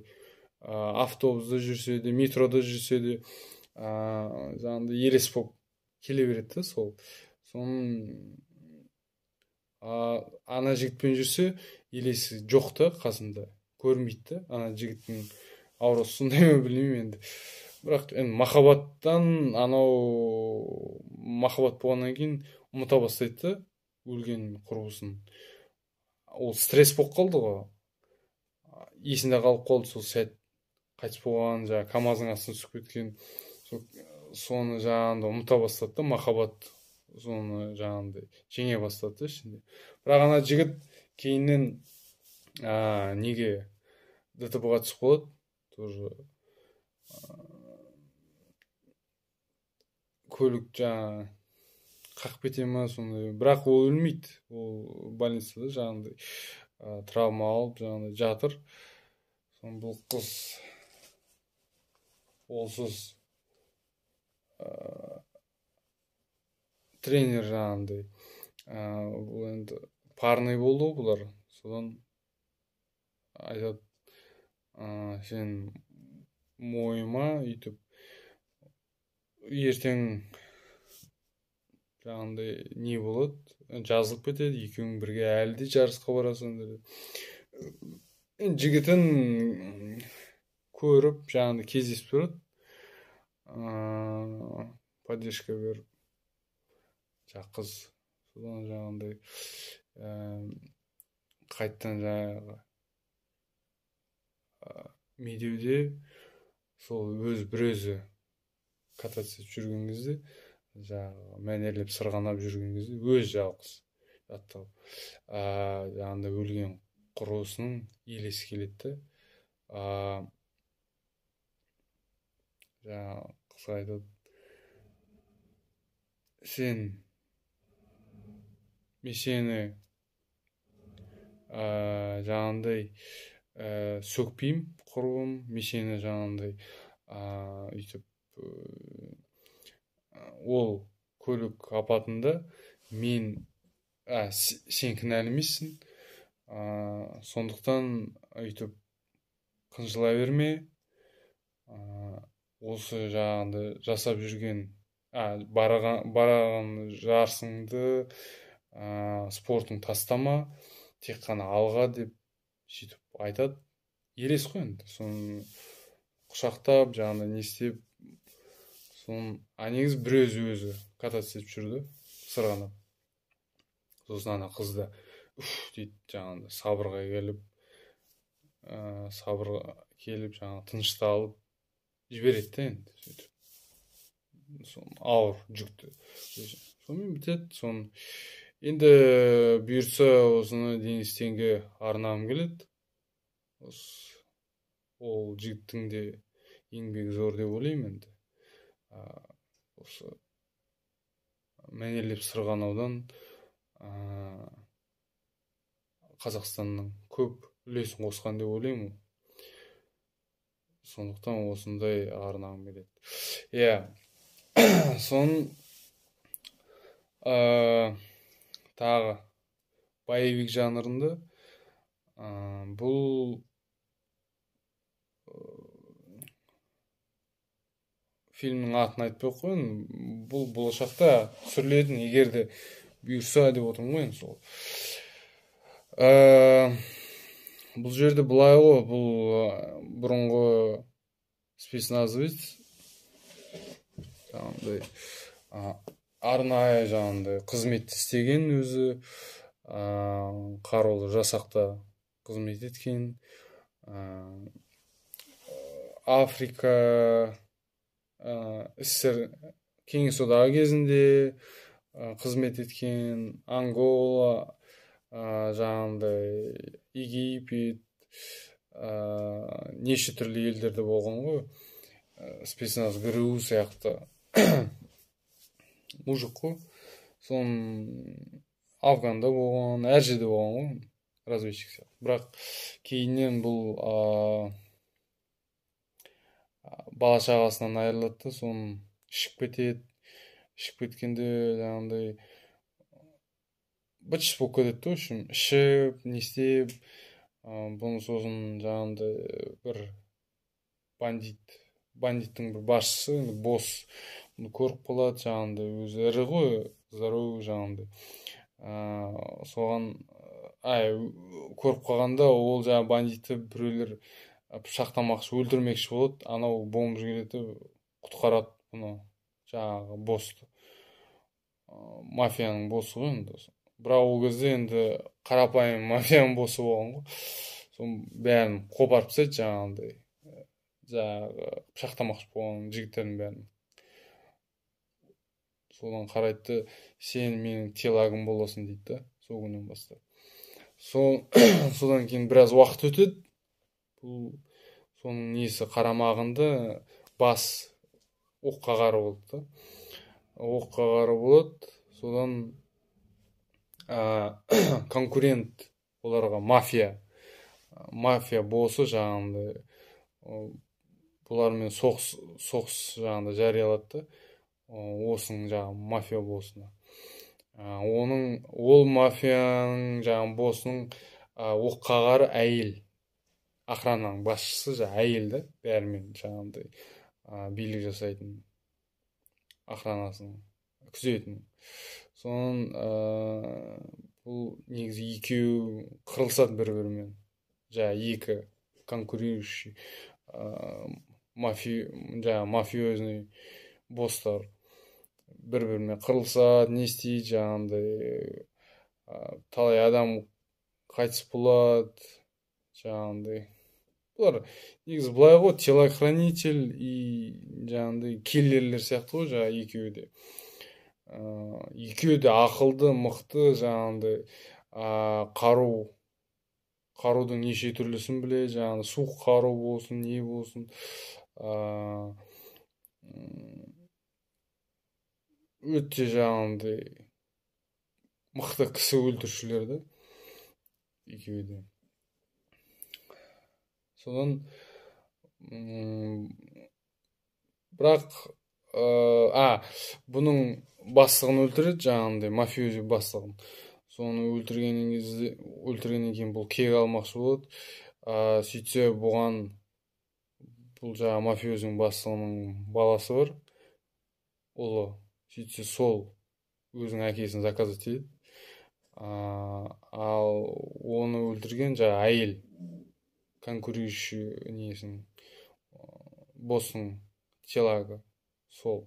автобуста жүрсе де, метрода жүрсе де, жаңағындай елес болып келе береді да сол. Соның ана жігітпен жүрсе, елесі жоқ та қасында, көрінбейді да, ана жігіттің аурасы сондай ма білмеймін енді. Бірақ енді махаббаттан анау махаббат болғаннан кейін ұмыта бастайды да өлген құрбысын. Ол стресс болып қалды ғой, есінде қалып қалды сол сәт, қайтыс болған, жаңағы КамАЗдың астына түсіп кеткен, соны жаңағындай ұмыта бастады да, махаббат соны жаңағындай жеңе бастады да ішінде. Бірақ ана жігіт кейіннен неге ДТП-ға түсіп қалады, тоже көлік жаңағы қақып кете ма сондай, бірақ ол өлмейді, ол больницада жаңағындай травма алып жаңағындай жатыр. Соны бұл қыз олсыз тренер жаңағындай, бұл енді парный болды ғой бұлар. Содан айтады, сен мойыма өйтіп ертең жаңағындай не болады, жазылып кетеді, екеуің бірге әлі де жарысқа барасыңдар. Енді жігітін көріп жаңағындай кездесіп тұрады, поддержка беріп жаңағы қыз. Содан жаңағындай қайтадан жаңағы медеуде сол өз бір өзі кататься етіп жүрген кезде, жаңағы мәнерлеп сырғанап жүрген кезде өз жалғыз жаттығып, жаңағындай өлген құрбысының елесі келеді да, Жаңағы қызға айтады: «Сен, мен сені жаңағындай сөкпеймін, құрбым, мен сені жаңағындай өйтіп ол көлік апатында мен сен кінәлі емессің, сондықтан өйтіп қынжыла берме, осы жаңағындай жасап жүрген барған жарысыңды, спортың тастама, тек қана алға», — деп сөйтіп айтады. Елес қой енді, соны құшақтап, жаңағыдай не істеп, соны. А негізі бір өзі кататься етіп жүрді, сырғанап. Сосын ана қыз да «уф» дейді, жаңағыдай сабырға келіп, сабырға келіп, жаңағы тынышталып жібереді да енді сөйтіп соны, ауыр жүкті. Сонымен бітеді. Соны енді бұйыртса, осыны Денис Тенге арнағым келеді. Осы ол жігіттің де еңбегі зор деп ойлаймын енді. Осы мәнерлеп сырғанаудан Қазақстанның көп үлесін қосқан деп ойлаймын. Сондықтан осындай арнағым келеді, иә. Соның тағы боевик жанрында бұл фильмнің атын айтпай ақ қояйын. Бұл болашақта түсірілетін, егер де бұйырса деп отырмын ғой енді сол. Бұл жерде былай ғой: бұл бұрынғы спецназовец, жаңағындай арнайы жаңағындай қызмет істеген өзі, қарулы жасақта қызмет еткен, Африка, СССР, Кеңес Одағы кезінде қызмет еткен, Ангола, жаңағындай Египет, неше түрлі елдерде болған ғой, спецназ ГРУ сияқты мужик қой. Соның Афганда болған, әр жерде болған ғой, разведчик сияқты. Бірақ кейіннен бұл бала шағасынан айырылады да, соны ішіп кетеді. Ішіп кеткенде жаңағындай быт болып кетеді да, в общем, ішіп, не істеп бұны. Сосын жаңағындай бір бандит, бандиттің бір басшысы енді, босс, бұны көріп қалады. Жаңағындай өзі ірі ғой, здоровый, жаңағындай соған ай көріп қалғанда, ол жаңағы бандитті біреулер пышақтамақшы, өлтірмекші болады. Анау бомж келеді, құтқарады бұны, жаңағы боссты, мафияның боссы ғой енді. Бірақ ол кезде енді қарапайым мафияның боссы болған ғой. Соның бәрін қопарып тастайды, жаңағындай жаңағы пышақтамақшы болған жігіттердің бәрін. Содан қарайды да: «Сен менің телагым боласың», — дейді да. Сол күннен бастап, сол содан кейін біраз уақыт өтеді. Бұл соның несі қарамағында бас оққағары болды да, оққағары болады. Содан конкурент оларға мафия боссы жаңағындай бұлармен соғыс жаңағындай жариялады да осының жаңағы мафия боссына. Оның, ол мафияның жаңағы боссының оққағары әйел, охрананың басшысы жаңағы әйел да, бәрімен жаңағындай билік жасайтын, охранасының күзетін. Соның бұл негізі екеуі қырылысады бір бірімен, жаңағы екі конкурирующий жаңағы мафиозный босстар бір бірімен қырылысады, не істейді, жаңағындай талай адам қайтыс болады. Жаңағындай бұлар негізі былай ғой, телохранитель и жаңағындай киллерлер сияқты ғой жаңағы екеуі де. Екеуі де ақылды, мықты, жаңағындай қарудың неше түрлісін біледі, жаңағы суық қару болсын, не болсын. Өте жаңағындай мықты кісі өлтірушілер да екеуі де. Содан бірақ бұның бастығын өлтіреді, жаңағындай мафиози бастығын. Соны өлтіргеннен кезде, өлтіргеннен кейін бұл кек алмақшы болады. Сөйтсе, бұған бұл жаңағы мафиозының бастығының баласы бар, ұлы. Сөйтсе, сол өзінің әкесін заказать етеді. Ал оны өлтірген жаңағы әйел, конкурирующий несінің, боссының телага сол.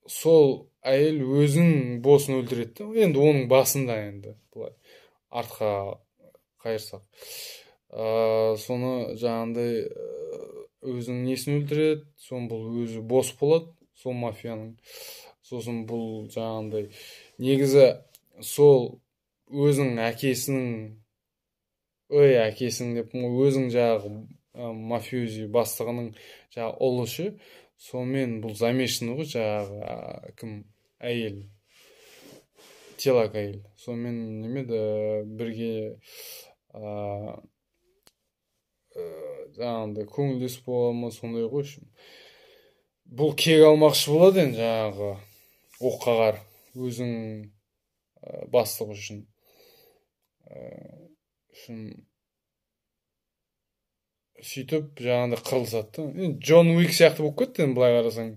Сол әйел өзінің боссын өлтіреді да, енді оның басында, енді былай артқа қайырсақ. Соны жаңағындай өзінің несін өлтіреді, соны бұл өзі босс болады сол мафияның. Сосын бұл жаңағындай негізі сол өзінің әкесінің, ой, әкесінің деп, өзінің жаңағы мафиози бастығының жаңағы ұлы ше, сонымен бұл замешанный ғой, жаңағы кім, әйел, телак әйел. Сонымен неме еді, бірге жаңағындай көңілдес бола ма, сондай ғой. В общем, бұл кек алмақшы болады енді жаңағы оққағар өзінің бастығы үшін. Сөйтіп жаңағындай қырылысады да. Енді Джон Уик сияқты болып кетті енді былай қарасаң.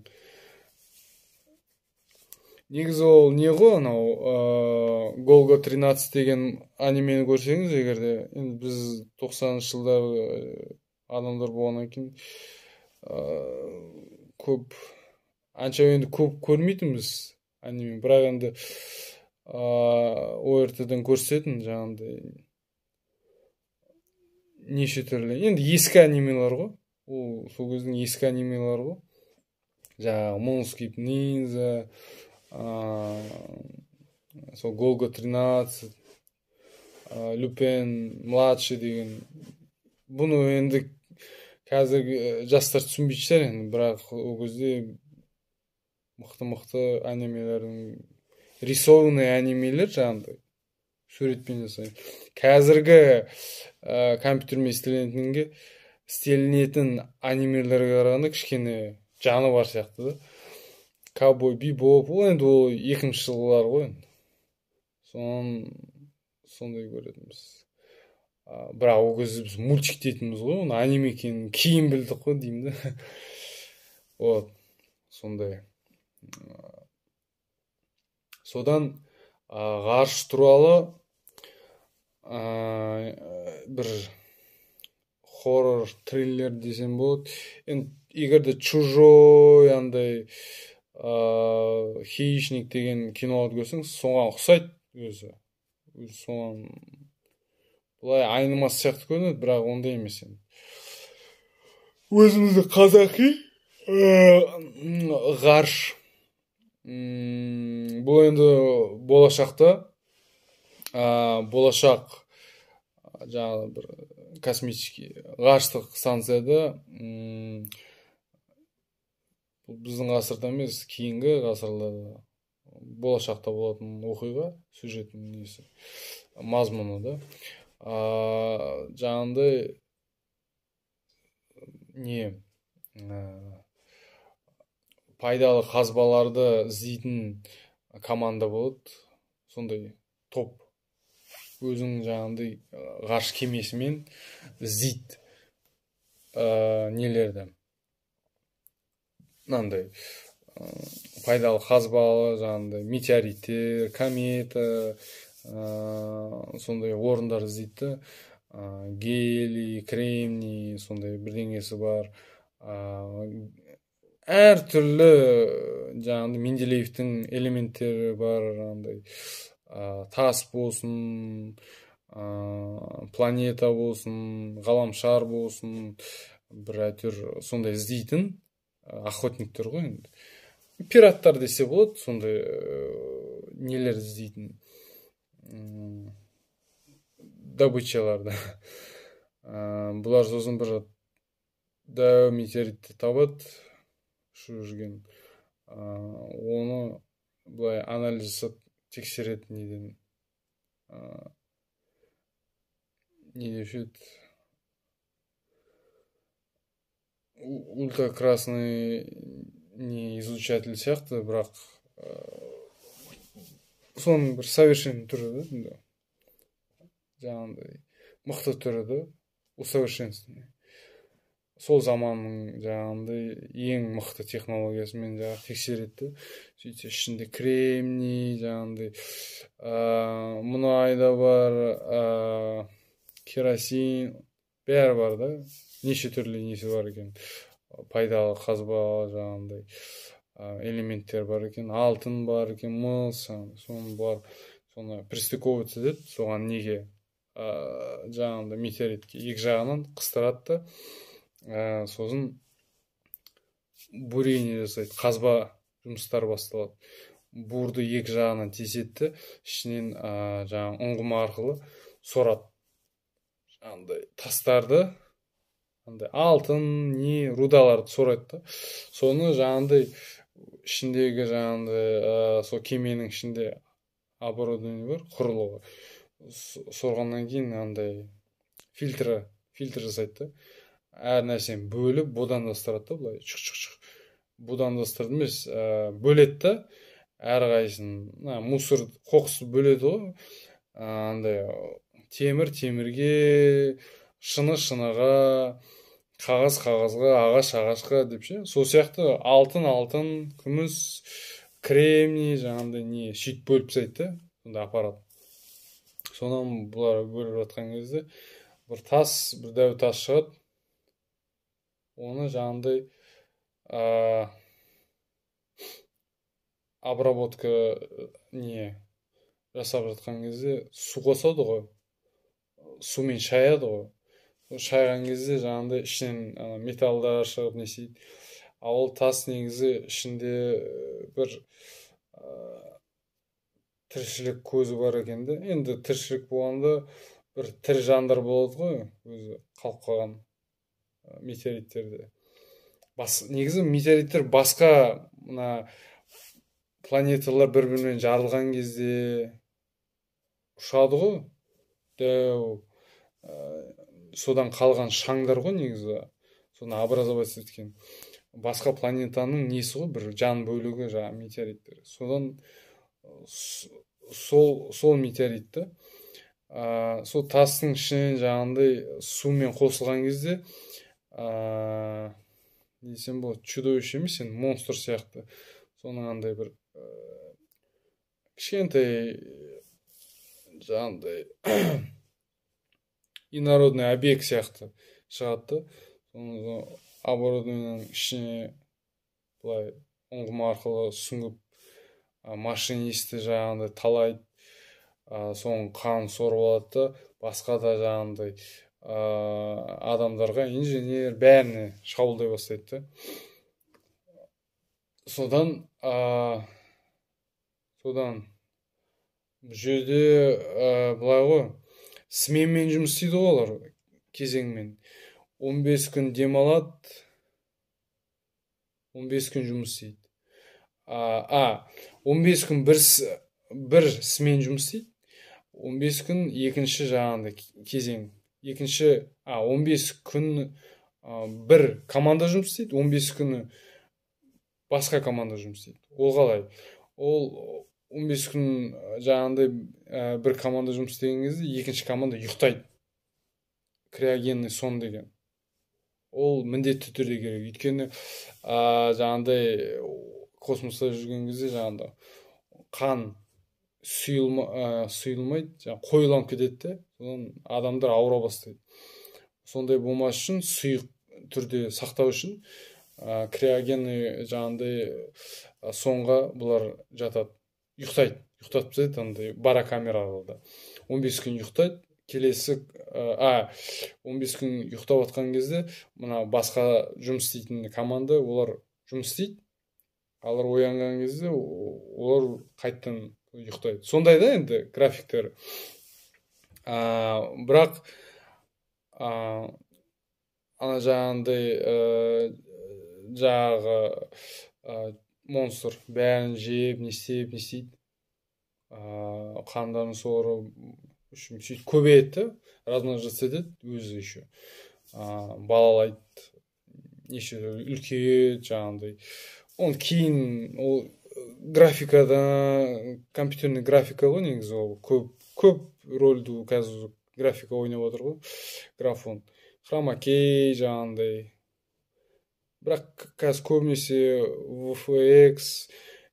Негізі ол не ғой, анау Голго 13 деген анимені көрсеңіз егер де, енді біз 90-шы жылдары адамдар болғаннан кейін көп, анша енді көп көрмейтінбіз аниме, бірақ енді ОРТ-ден көрсететін жаңағындай неше түрлі енді ескі анимелер ғой, ол сол кездің ескі анимелері ғой, жаңағы Моонскейп Ниндзя, сол Голго 13, Люпен младший деген. Бұны енді қазіргі жастар түсінбейтін шығар енді, бірақ ол кезде мықты мықты анимелердің, рисованный анимелер, жаңағыдай суретпен жасайды. Қазіргі компьютермен істелінетін анимелерге қарағанда кішкене жаны бар сияқты да. Ковбой Бибоп, ол енді ол 2000-жылғылар ғой енді, соны сондай көретінбіз. Бірақ ол кезде біз мультик дейтінбіз ғой, оны аниме екенін кейін білдік қой деймін да. Вот сондай. Содан ғарыш туралы бір хоррор триллер десем болады енді. Егер де Чужой, андай Хищник деген киноларды көрсең, соған ұқсайды өзі, соған былай айнымас сияқты көрінеді, бірақ ондай емес. Енді өзіміздің қазақи ғарыш. Бұл енді болашақта, болашақ жаңағы бір космический ғарыштық станцияда, бұл біздің ғасырда емес, кейінгі ғасырларда, болашақта болатын оқиға, сюжеттің несі, мазмұны да. Жаңағындай не, пайдалы қазбаларды іздейтін команда болады, сондай топ өзінің жаңағындай ғарыш кемесімен іздейді нелерді, мынандай пайдалы қазбалы, жаңағындай метеориттер, комета, сондай орындар іздейді да. Гелий, кремний, сондай бірдеңесі бар, әртүрлі жаңағындай Менделеевтің элементтері бар, жаңағындай тас болсын, планета болсын, ғаламшар болсын, бір әйтеуір сондай іздейтін охотниктер ғой енді, пираттар десе болады, сондай нелер іздейтін, добычаларды. Бұлар сосын бір Дәу метеоритті табады, ұшып жүрген. Оны былай анализ жасап тексереді, неден, не деуші еді, ультракрасный не излучатель сияқты, бірақ соның бір совершенный түрі да, енді жаңағындай мықты түрі да, усовершенствованный, сол заманның жаңағындай ең мықты технологиясымен жаңағы тексереді да. Сөйтсе, ішінде кремний, жаңағындай мұнай да бар, керосин, бәрі бар да, неше түрлі несі бар екен, пайдалы қазба, жаңағындай элементтер бар екен, алтын бар екен, мыс, соның бар. Соны пристыковываться етеді соған, неге, жаңағындай метеоритке екі жағынан қыстырады да, сосын бурение жасайды, қазба жұмыстары басталады. Бурды екі жағынан теседі де, ішінен жаңағы ұңғыма арқылы сорады жаңағындай тастарды, андай алтын не рудаларды сорады да. Соны жаңағындай ішіндегі жаңағындай сол кеменің ішінде оборудование бар, құрылғы. Сорғаннан кейін андай фильтр жасайды да, әр нәрсені бөліп, будандастырады да, былай чық чық чық, будандастырды емес, бөледі да әрқайсысын. Мына мусор, қоқысты бөледі ғой, андай темір темірге, шыны шыныға, қағаз қағазға, ағаш ағашқа деп ше. Сол сияқты алтын алтын, күміс, кремний, жаңағындай не, сөйтіп бөліп тастайды да сондай аппарат. Сонан бұлар бөліп жатқан кезде бір тас, бір дәу тас шығады. Оны жаңағындай обработка не жасап жатқан кезде су қосады ғой, сумен шаяды ғой. Шайған кезде жаңағындай ішінен ана металлдар шығып, не істейді. Ал ол тас негізі ішінде бір тіршілік көзі бар екен да. Енді тіршілік болғанда, бір тірі жандар болады ғой өзі қалып қалған метеориттерде. Негізі метеориттер басқа мына планеталар бір бірімен жарылған кезде ұшады ғой дәу, содан қалған шаңдар ғой негізі, соны образоваться еткен басқа планетаның несі ғой, бір жан бөлігі жаңағы метеориттер. Содан сол метеоритті, сол тастың ішінен жаңағындай сумен қосылған кезде, не десем болады, чудовище емес енді, монстр сияқты, соның андай бір кішкентай жаңағындай инородный объект сияқты шығады да. Соны оборудованиенің ішіне былай ұңғыма арқылы сүңгіп, машинисті жаңағындай талайды, соның қанын сорып алады да, басқа да жаңағындай адамдарға, инженер, бәріне шабуылдай бастайды да. Содан бұл жерде былай ғой, сменмен жұмыс істейді ғой олар, кезеңмен. 15 күн демалады, 15 күн жұмыс істейді. 15 күн бір смен жұмыс істейді, 15 күн екінші жаңағындай кезең, екінші, 15 күн бір команда жұмыс істейді, 15 күні басқа команда жұмыс істейді. Ол қалай? Ол 15 күн жаңағындай бір команда жұмыс істеген кезде екінші команда ұйықтайды. Криогенный сон деген ол міндетті түрде керек, өйткені жаңағындай космоста жүрген кезде жаңағындай қан сұйылмайды, жаңағы қоюланып кетеді де, содан адамдар ауыра бастайды. Сондай болмас үшін, сұйық түрде сақтау үшін криогенный жаңағындай сонға бұлар жатады, ұйықтайды, ұйықтатып тастайды андай барокамераларда. 15 күн ұйықтайды. Келесі 15 күн ұйықтап жатқан кезде мына басқа жұмыс істейтін команда, олар жұмыс істейді. Алар оянған кезде олар қайтадан ұйықтайды. Сондай да енді графиктері. Бірақ Ана жаңағындай жаңағы монстр бәрін жеп, не істеп, не істейді, қандарын сорып, в общем, сөйтіп көбейеді да, размножаться етеді өзі, еще балалайды, неше үлкейеді жаңағындай. Оны кейін ол графикада, компьютерный графика ғой негізі, ол көп көп рөлді қазір графика ойнап отыр ғой, графон, хромакей жаңағындай. Бірақ қазір көбінесе VFX,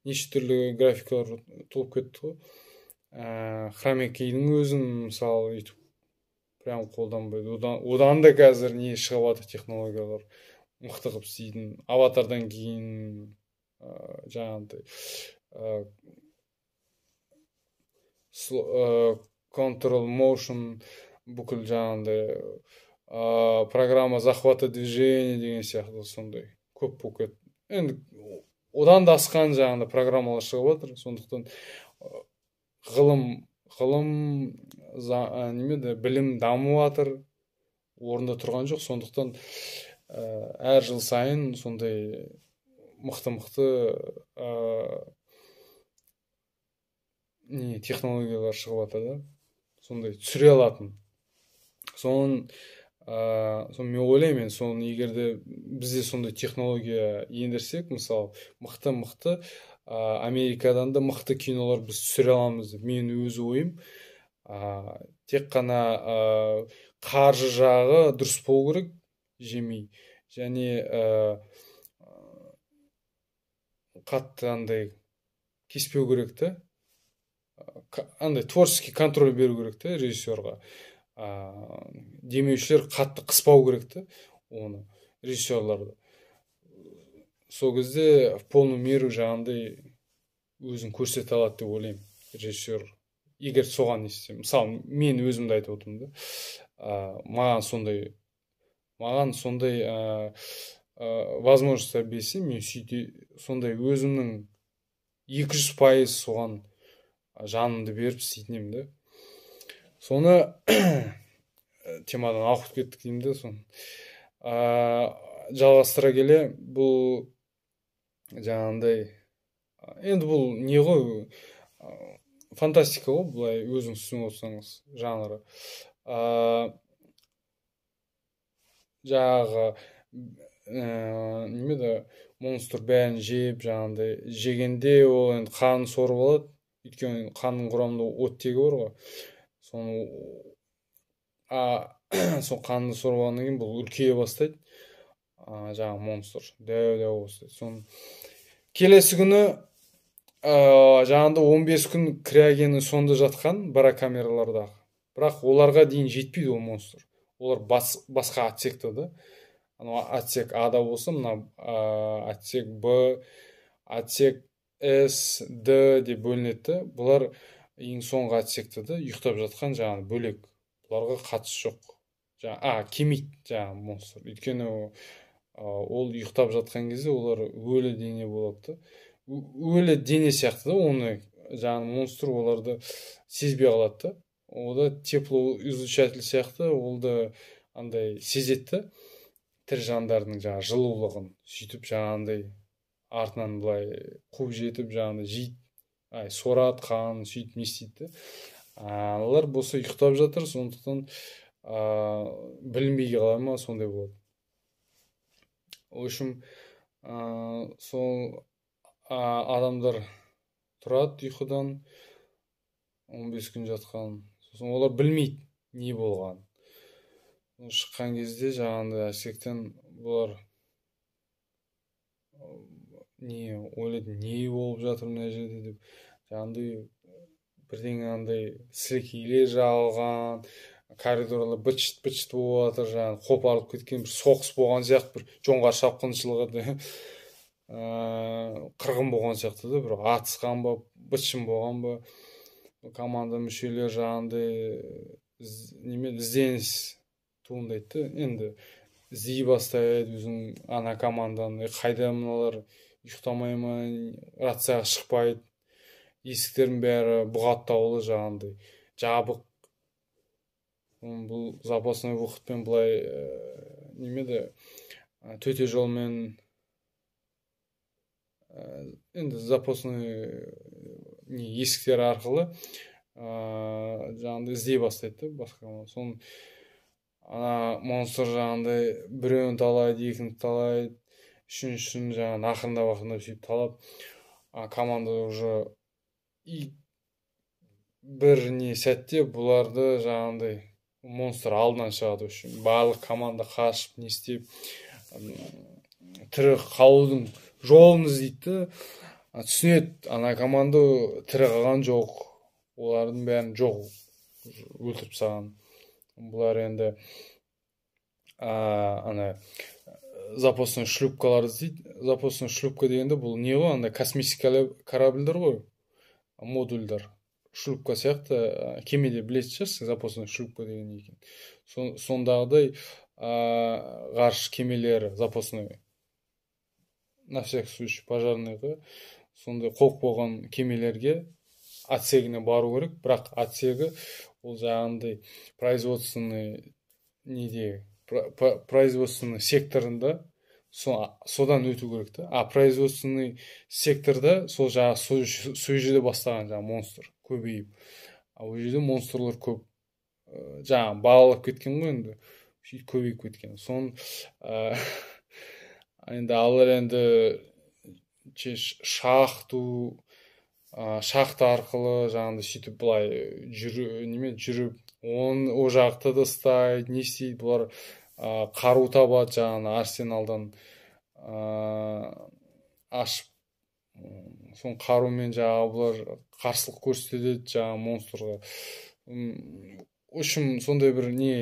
неше түрлі графикалар толып кетті ғой. Хромакейдің өзін, мысалы, өйтіп прям қолданбайды. Одан да қазір не шығып жатыр, технологиялар мықты қылып істейтін. «Аватардан» кейін жаңағындай control motion, бүкіл жаңағындай программа захвата движения деген сияқты сондай көп болып кетті. Енді одан да асқан жаңағындай программалар шығып жатыр. Сондықтан ғылым, неме еді, білім дамып жатыр, орында тұрған жоқ. Сондықтан әр жыл сайын сондай мықты мықты не технологиялар шығып жатыр да, сондай түсіре алатын. Соны мен ойлаймын енді, соны егер де бізде сондай технология ендірсек, мысалы, мықты мықты Америкадан да мықты кинолар біз түсіре аламыз деп менің өз ойым. Тек қана қаржы жағы дұрыс болу керек, жемей және қатты андай кеспеу керек та, андай творческий контроль беру керек та режиссерға. Демеушілер қатты қыспау керек та оны, режиссерларды. Сол кезде в полную меру жаңағындай өзін көрсете алады деп ойлаймын режиссер, егер соған не істесе. Мысалы, мен өзімді айтып отырмын да, маған сондай возможность берсе, мен сөйте, сондай өзімнің 200% соған жанымды беріп істейтін едім да. Соны темадан ауытқып кеттік деймін да. Соны жалғастыра келе, бұл жаңағындай енді бұл не ғой, фантастика ғой былай өзіңіз түсініп отырсаңыз жанры. Жаңағы неме еді, монстр бәрін жеп, жаңағындай жегенде ол енді қанын сорып алады, өйткені қанның құрамында оттегі бар ғой. Соны сол қанды сорып алғаннан кейін бұл үлкейе бастайды, жаңағы монстр дәу дәу бастайды. Соны келесі күні жаңағындай 15 күн криогенный сонда жатқан барокамералардағы, бірақ оларға дейін жетпейді ол монстр. Олар басқа отсекта да, анау отсек А-да болса, мына отсек Б, отсек С, Д деп бөлінеді да. Бұлар ең соңғы отсекте да ұйықтап жатқан, жаңағы бөлек, бұларға қатысы жоқ. Жаңа келмейді жаңағы монстр, өйткені ол ұйықтап жатқан кезде олар өлі дене болады да, өлі дене сияқты да. Оны жаңағы монстр оларды сезбей қалады да. Ол да теплоизлучатель сияқты, ол да андай сезеді да тірі жандардың жаңағы жылулығын. Сөйтіп жаңағындай артынан былай қуып жетіп, жаңағындай жейді, ай, сорады қанын, сөйтіп не істейді да. Аналар болса ұйықтап жатыр, сондықтан білінбей қала ма, сондай болады. В общем, сол адамдар тұрады ұйқыдан, 15 күн жатқан. Сосын олар білмейді не болғанын. Шыққан кезде жаңағындай отсектен бұлар не ойлайды, не болып жатыр мына жерде деп. Жаңағындай бірдеңе андай сілекейлер жағылған, коридорлар быт шыт быт шыт болып жатыр, жаңағы қопарылып кеткен, бір соғыс болған сияқты, бір жоңғар шапқыншылығы, қырғын болған сияқты да, бір атысқан ба, быт шын болған ба. Команда мүшелері жаңағындай неме, ізденіс туындайды да, енді іздей бастайды өзінің ана команданы. Қайда мыналар, ұйықтамай ма, рацияға шықпайды, есіктердің бәрі бұғаттаулы, жаңағындай жабық. Бұл запасной выходпен былай Неме төте жолмен, енді запасной не есіктер арқылы жаңағыдай іздей бастайды да басқа. Соны ана монстр жаңағыдай біреуін талайды, екіні талайды, үшіншісін жаңағы ақырындап ақырындап сөйтіп талап, команда уже и бір не сәтте бұларды жаңағындай монстр алдынан шығады. В общем, барлық команда қашып, не істеп, тірі қалудың жолын іздейді да, түсінеді: ана команда тірі қалған жоқ, олардың бәрін жоқ, өлтіріп тастаған. Бұлар енді ана запасной шлюпкаларды іздейді. Запасной шлюпка дегенде бұл не ғой, андай космический корабльдер ғой, модульдер, шлюпка сияқты. Кемеде білетін шығарсың запасной шлюпка деген не екенін. Сондағыдай ғарыш кемелері запасной, на всякий случай пожарный ға сондай қойып қойған кемелерге, отсегіне бару керек. Бірақ отсегі ол жаңағындай производственный неде, производственный секторында, содан өту керек та. А производственный секторда сол жаңағы сол жерде бастаған жаңағы монстр көбейіп, а ол жерде монстрлар көп, жаңағы балалап кеткен ғой енді, сөйтіп көбейіп кеткен. Соны енді алар енді шахту, шахта арқылы жаңағыдай сөйтіп былай жүру, неме, жүріп, оны ол жақта да ұстайды, не істейді. Бұлар қару табады жаңағы арсеналдан ашып, соны қарумен жаңағы бұлар қарсылық көрсетеді жаңағы монстрға. В общем, сондай бір не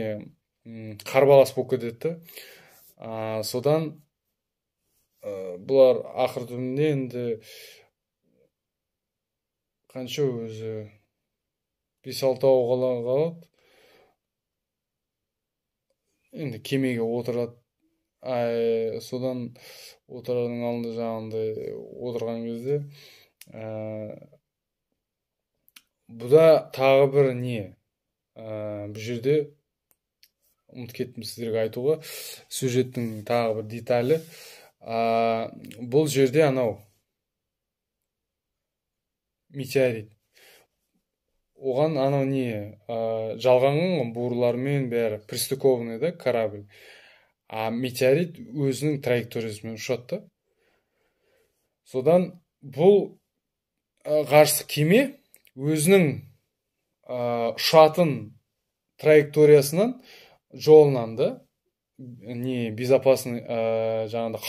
қарбалас болып кетеді да. Содан бұлар ақыр түбінде енді қанша өзі, бес алтауы қалады енді, кемеге отырады. Ай, содан отырардың алдында жаңағындай отырған кезде бұда тағы бір не, бұл жерде ұмытып кеттім сіздерге айтуға, сюжеттің тағы бір деталі. Бұл жерде анау метеорит, оған анау не жалғанған ғой бурлармен, бәрі пристыкованный да корабль. А метеорит өзінің траекториясымен ұшады да. Содан бұл ғарыштық кеме өзінің ұшатын траекториясынан, жолынан да, не безопасный, жаңағыдай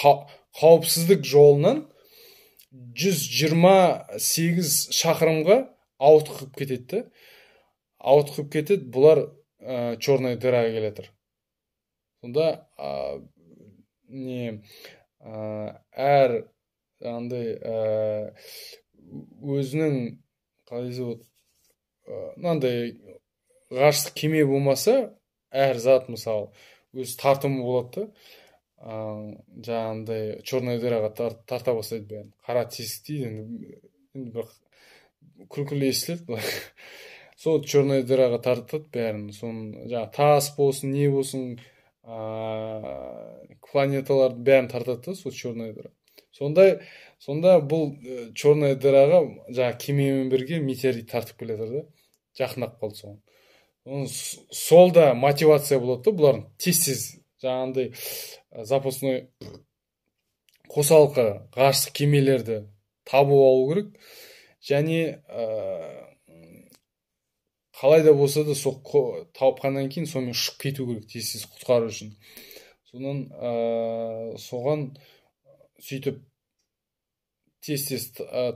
қауіпсіздік жолынан 128 шақырымға ауытқып кетеді да, ауытқып кетеді. Бұлар черная дыраға келе жатыр. Сонда не әр андай өзінің, қалай десе болады, мынандай ғарыштық кеме болмаса, әр зат, мысалы, өз тартымы болады да, жаңағындай черная дыраға тарта бастайды бәрін. Қара тесік дейді енді, енді бір күлкілі естіледі былай. Сол черная дыраға тартады бәрін. Соны жаңағы тас болсын, не болсын, планеталардың бәрін тартады да сол черная дыра. Сондай сонда бұл черная дыраға жаңағы кемемен бірге метеорит тартып келе жатыр да, жақындап қалды соған. Сол да мотивация болады да бұлардың тез тез жаңағындай запасной қосалқы ғарыштық кемелерді табып алу керек және қалай да болса да сол тапқаннан кейін сонымен ұшып кету керек тез тез құтқару үшін. Содан соған сөйтіп тез тез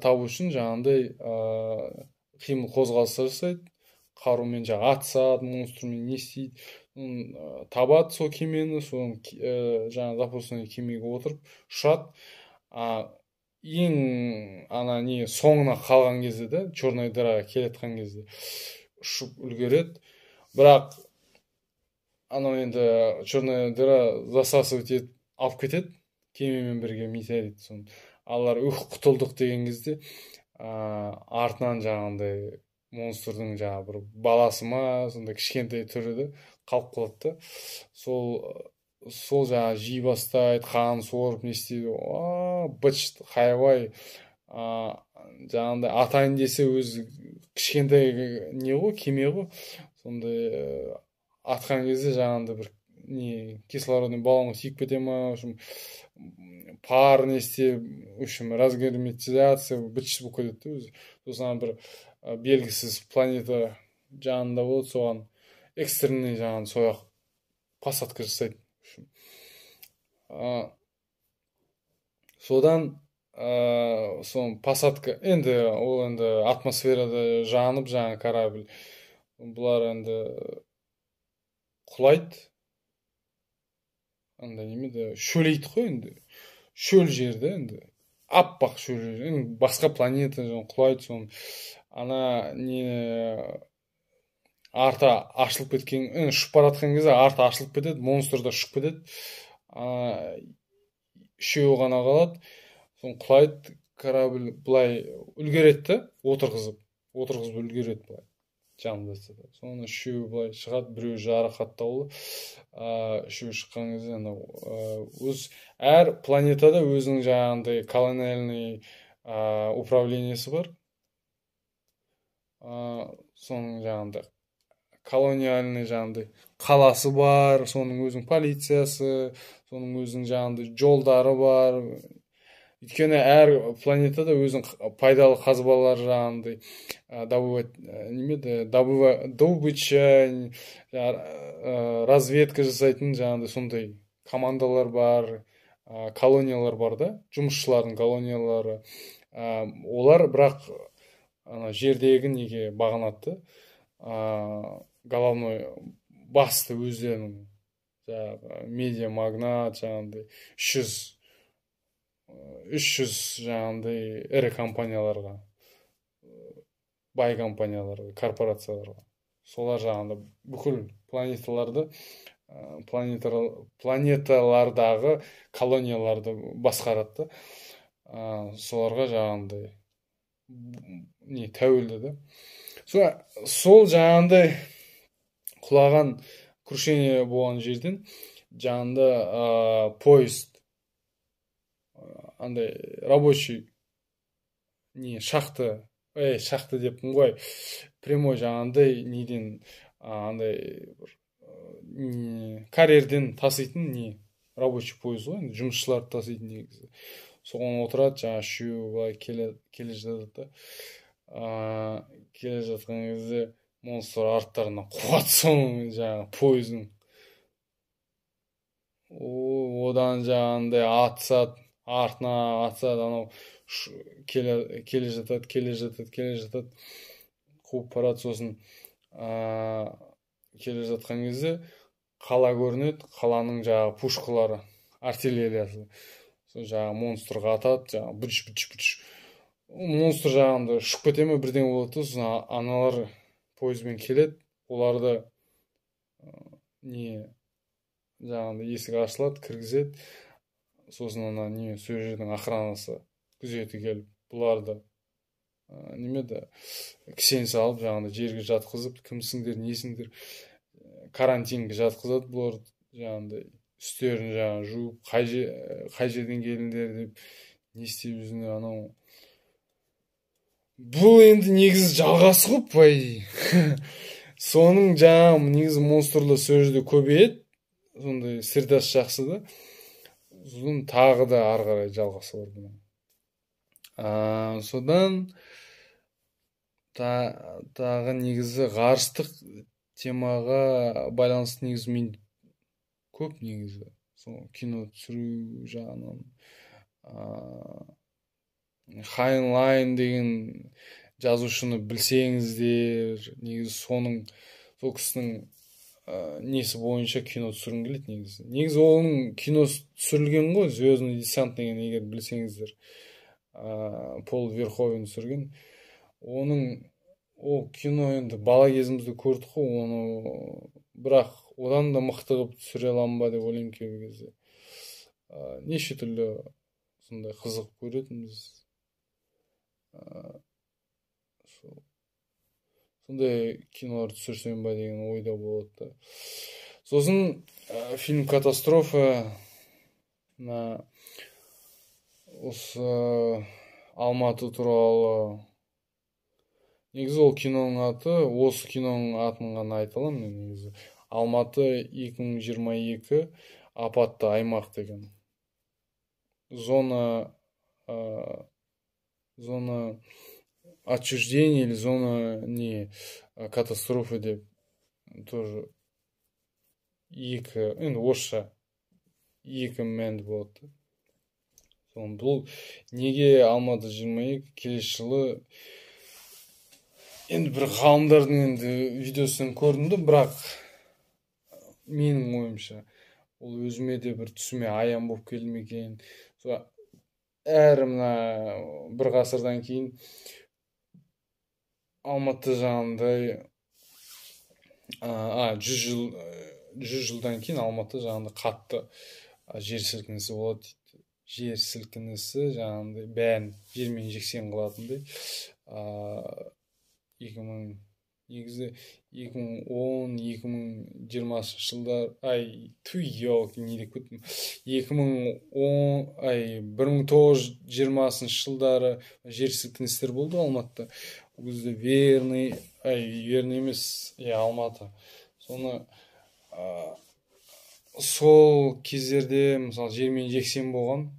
табу үшін жаңағындай қимыл, қозғалыс жасайды, қарумен жаңағы атысады монстрмен, не істейді, табады сол кемені. Соны жаңағы запасной кемеге отырып ұшады. А ең ана не соңына қалған кезде да, черная дыраға келе жатқан кезде ұшып үлгереді. Бірақ анау енді черная дыра засасывать етіп алып кетеді кемемен бірге метеорит. Соны алар, ух, құтылдық деген кезде артынан жаңағындай монстрдың жаңағы бір баласы ма, сондай кішкентай түрі де қалып қалады да. Сол Сол жаңағы жей бастайды, қан сорып, не істейді, быт хайуай. Жаңағындай атайын десе, өзі кішкентай не ғой, кеме ғой. Сондай атқан кезде жаңағындай бір не, кислородный баллонға тиіп кете ма, в общем, пар не істеп, в общем, разгерметизация, быт болып кетеді да өзі. Сосын ана бір белгісіз планета жанында болады, соған экстренный жаңағы сол жақ посадка жасайды. В общем, содан соны посадка, енді ол енді атмосферада жанып, жаңа корабль, бұлар енді құлайды. Андай неме де, шөлейт қой енді, шөл жерде енді, аппақ шөл жер енді, басқа планета, құлайды. Соны ана не, арты ашылып кеткен, енді ұшып бара жатқан кезде арты ашылып кетеді, монстр да ұшып кетеді, үшеуі ғана қалады. Соны құлайды корабль, былай үлгереді да, отырғызып үлгереді былай, жанып жатса да. Соны үшеуі былай шығады, біреуі жарақаттаулы. Үшеуі шыққан кезде анау өз, әр планетада өзінің жаңағындай колониальный управлениесі бар. Соның жаңағындай колониальный жаңағындай қаласы бар, соның өзінің полициясы, соның өзінің жаңағындай жолдары бар. Өйткені әр планетада өзінің пайдалы қазбалар, жаңағындай добывать, неме еді, добыча, разведка жасайтын жаңағындай сондай командалар бар, колониялар бар да, жұмысшылардың колониялары. Олар бірақ ана жердегі неге бағынады да, главной, басты өздерінің жаңағы медиа магнат, жаңағындай 300 жаңағындай ірі компанияларға, бай компанияларға, корпорацияларға. Солар жаңағындай бүкіл планеталарды, планеталардағы колонияларды басқарады да, соларға жаңағындай не, тәуелді да. Сол жаңағындай құлаған, крушение болған жерден жанында поезд, андай рабочий не, шахта, ей, шахта деппін ғой, прямой жаңағындай неден, андай бір не, карьерден таситын не, рабочий поезд ғой енді, жұмысшыларды таситын негізі. Соған отырады жаңағы үшеуі, былай келе жатады да. Келе жатқан кезде монстр арттарынан қуады соның жаңағы пойыздың. Одан жаңағындай атысады, артына атысады. Анау келе жатады, келе жатады, келе жатады, қуып барады. Сосын келе жатқан кезде қала көрінеді, қаланың жаңағы пушкалары, артиллериясы. Сол жаңағы монстрға атады жаңағы, быч быч быч. Монстр жаңағындай ұшып кете ме, бірдеңе болады да. Сосын аналар пойызбен келеді, оларды не, жаңағындай есік ашылады, кіргізеді. Сосын ана не, сол жердің охранасы, күзеті келіп, бұларды неме еді, кісен салып, жаңағындай жерге жатқызып, кімсіңдер, несіңдер, карантинге жатқызады бұларды. Жаңағындай үстерін жаңағы жуып, қай жерден келдіңдер деп, не істеп жүрсіңдер анау. Бұл енді негізі жалғасы ғой, по идее. Соның жаңағы негізі монстрлар сол жерде көбейеді, сондай средасы жақсы да. Сосын тағы да ары қарай жалғасы бар бұның. Содан тағы негізі ғарыштық темаға байланысты негізі мен көп негізі сол кино түсіру жағынан, Хайнлайн деген жазушыны білсеңіздер, негізі соның, сол кісінің несі бойынша кино түсіргім келеді негізі. Негізі оның киносы түсірілген ғой, «Звездный десант» деген, егер білсеңіздер, Пол Верховен түсірген. Оның ол кино енді бала кезімізде көрдік қой оны, бірақ одан да мықты қылып түсіре аламын ба деп ойлаймын кейбір кезде. Неше түрлі сондай қызығып көретінбіз. Сондай кинолар түсірсем ба деген ойда болады да. Сосын фильм «Катастрофа», мына осы Алматы туралы. Негізі ол киноның аты, осы киноның атын ғана айта аламын мен негізі. «Алматы 2022 апатты аймақ» деген. Зона отчуждения или зона не катастрофы деп тоже екі, енді орысша екі мәнді болады. Соны бұл неге Алматы 22 келесі жылы, енді бір ғалымдардың енді видеосын көрдім де, бірақ менің ойымша, ол өзіме де бір түсіме аян болып келді ме екен. Сол әр мына бір ғасырдан кейін Алматы жаңағындай, 100 жыл, 100 жылдан кейін Алматы жаңағындай қатты жер сілкінісі болады дейді. Жер сілкінісі жаңағындай бәрін жермен жексен қылатындай. 2000, негізі 2010, 2020-жылдар, ай, ту, елки, не деп кеттім, 2010, ай, 1920-жылдары жер сілкіністер болды ғой Алматыда. Ол кезде Верный, ай, Верный емес, иә, Алматы. Соны сол кездерде, мысалы, жермен жексен болған.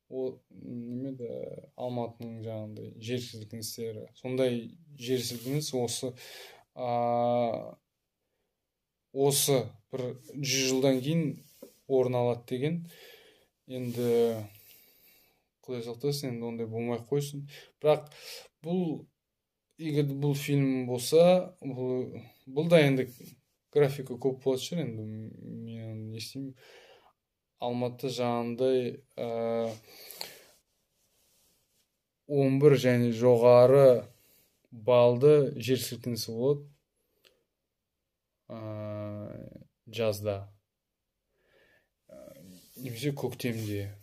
Ол неме еді, Алматының жаңағындай жер сілкіністері. Сондай жер сілкініс осы бір 100 жылдан кейін орын алады деген. Енді құдай сақтасын, енді ондай болмай ақ қойсын. Бірақ бұл, егер бұл фильм болса, бұл да енді графика көп болатын шығар. Енді мен не істеймін, Алматы жаңағындай 11 және жоғары балды жер сілкінісі болады жазда немесе көктемде.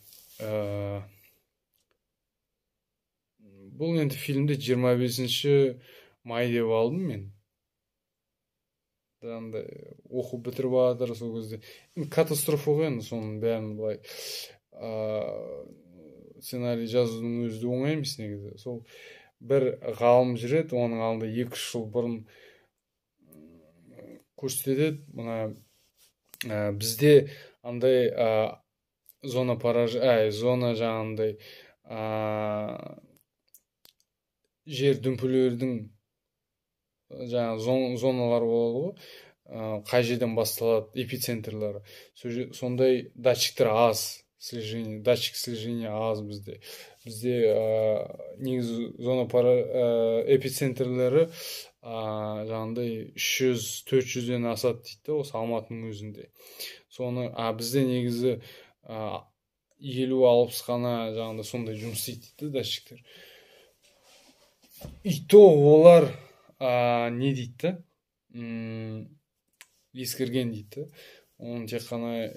Бұл енді фильмді 25 май деп алдым мен. Жаңағындай оқу бітіріп жатыр сол кезде. Енді катастрофа ғой енді, соның бәрін былай сценарий жазудың өзі де оңай емес негізі. Сол бір ғалым жүреді, оның алдында 2-3 жыл бұрын көрсетеді мына бізде андай зона пораж, әй, зона жаңағындай жер дүмпулердің жаңағы зоналар болады ғой, қай жерден басталады, эпицентрлері. Сондай датчиктер аз, слежение, датчик слежения аз бізде. Бізде негізі зона эпицентрлері жаңағындай 300, 400-ден асады дейді да осы Алматының өзінде. Соны, а бізде негізі 50-60 қана жаңағындай сондай жұмыс істейді дейді датчиктер. И то олар не дейді да, ескірген дейді да. Оны тек қана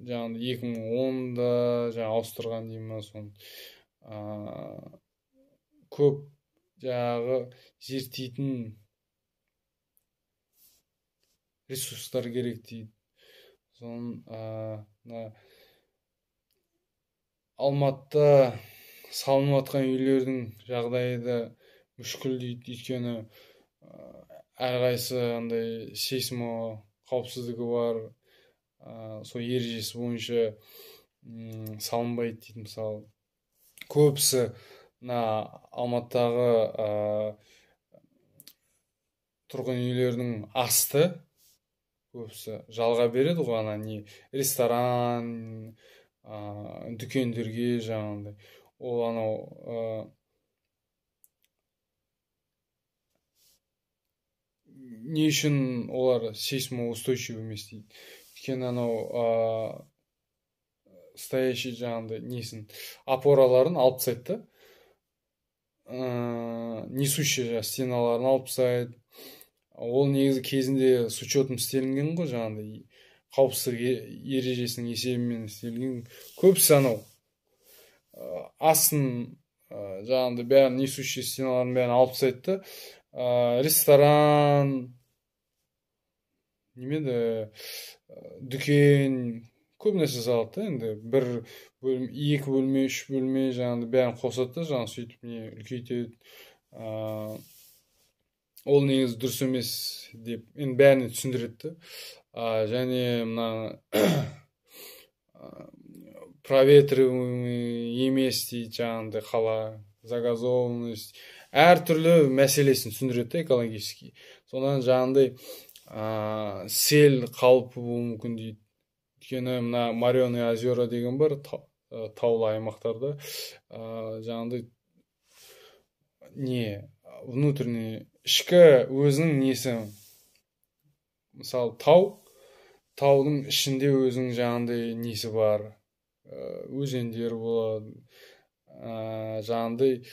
жаңағыдай 2010-да жаңа ауыстырған дей ма. Соны көп жаңағы зерттейтін ресурстар керек дейді. Соны мына Алматыда салынып жатқан үйлердің жағдайы да мүшкіл дейді, өйткені әрқайсысы андай сейсмо қауіпсіздігі бар, сол ережесі бойынша салынбайды дейді. Мысалы, көбісі мына Алматыдағы тұрғын үйлердің асты көбісі жалға береді ғой, ана не, ресторан, дүкендерге жаңағындай. Ол анау не үшін олар сейсмоустойчивый емес дейді? Өйткені анау стоящий жаңағындай несін, опораларын алып тастайды да, несущий стеналарын алып тастайды. Ол негізі кезінде с учетом істелінген ғой, жаңағындай қауіпсіздік ережесінің есебімен істелінген. Көбісі анау астын жаңағындай бәрін, несущий стеналарын бәрін алып тастайды да, ресторан Неме еді, дүкен, көп нәрсе салады да. Енді бір бөлме, екі бөлме, үш бөлме, жаңағыдай бәрін қосады да, жаңағы сөйтіп не үлкейтеді. Ол негізі дұрыс емес деп енді бәріне түсіндіреді да. Және мына проветриваемый емес дейді жаңағындай қала, загазованность, әртүрлі мәселесін түсіндіреді да, экологический. Содан жаңағындай сел қаупі болуы мүмкін дейді. Өйткені мына Мореные озера деген бар, таулы аймақтарда, жаңағындай не внутренний, ішкі өзінің несі, мысалы, таудың ішінде өзінің жаңағындай несі бар, өзендер болады, жаңағындай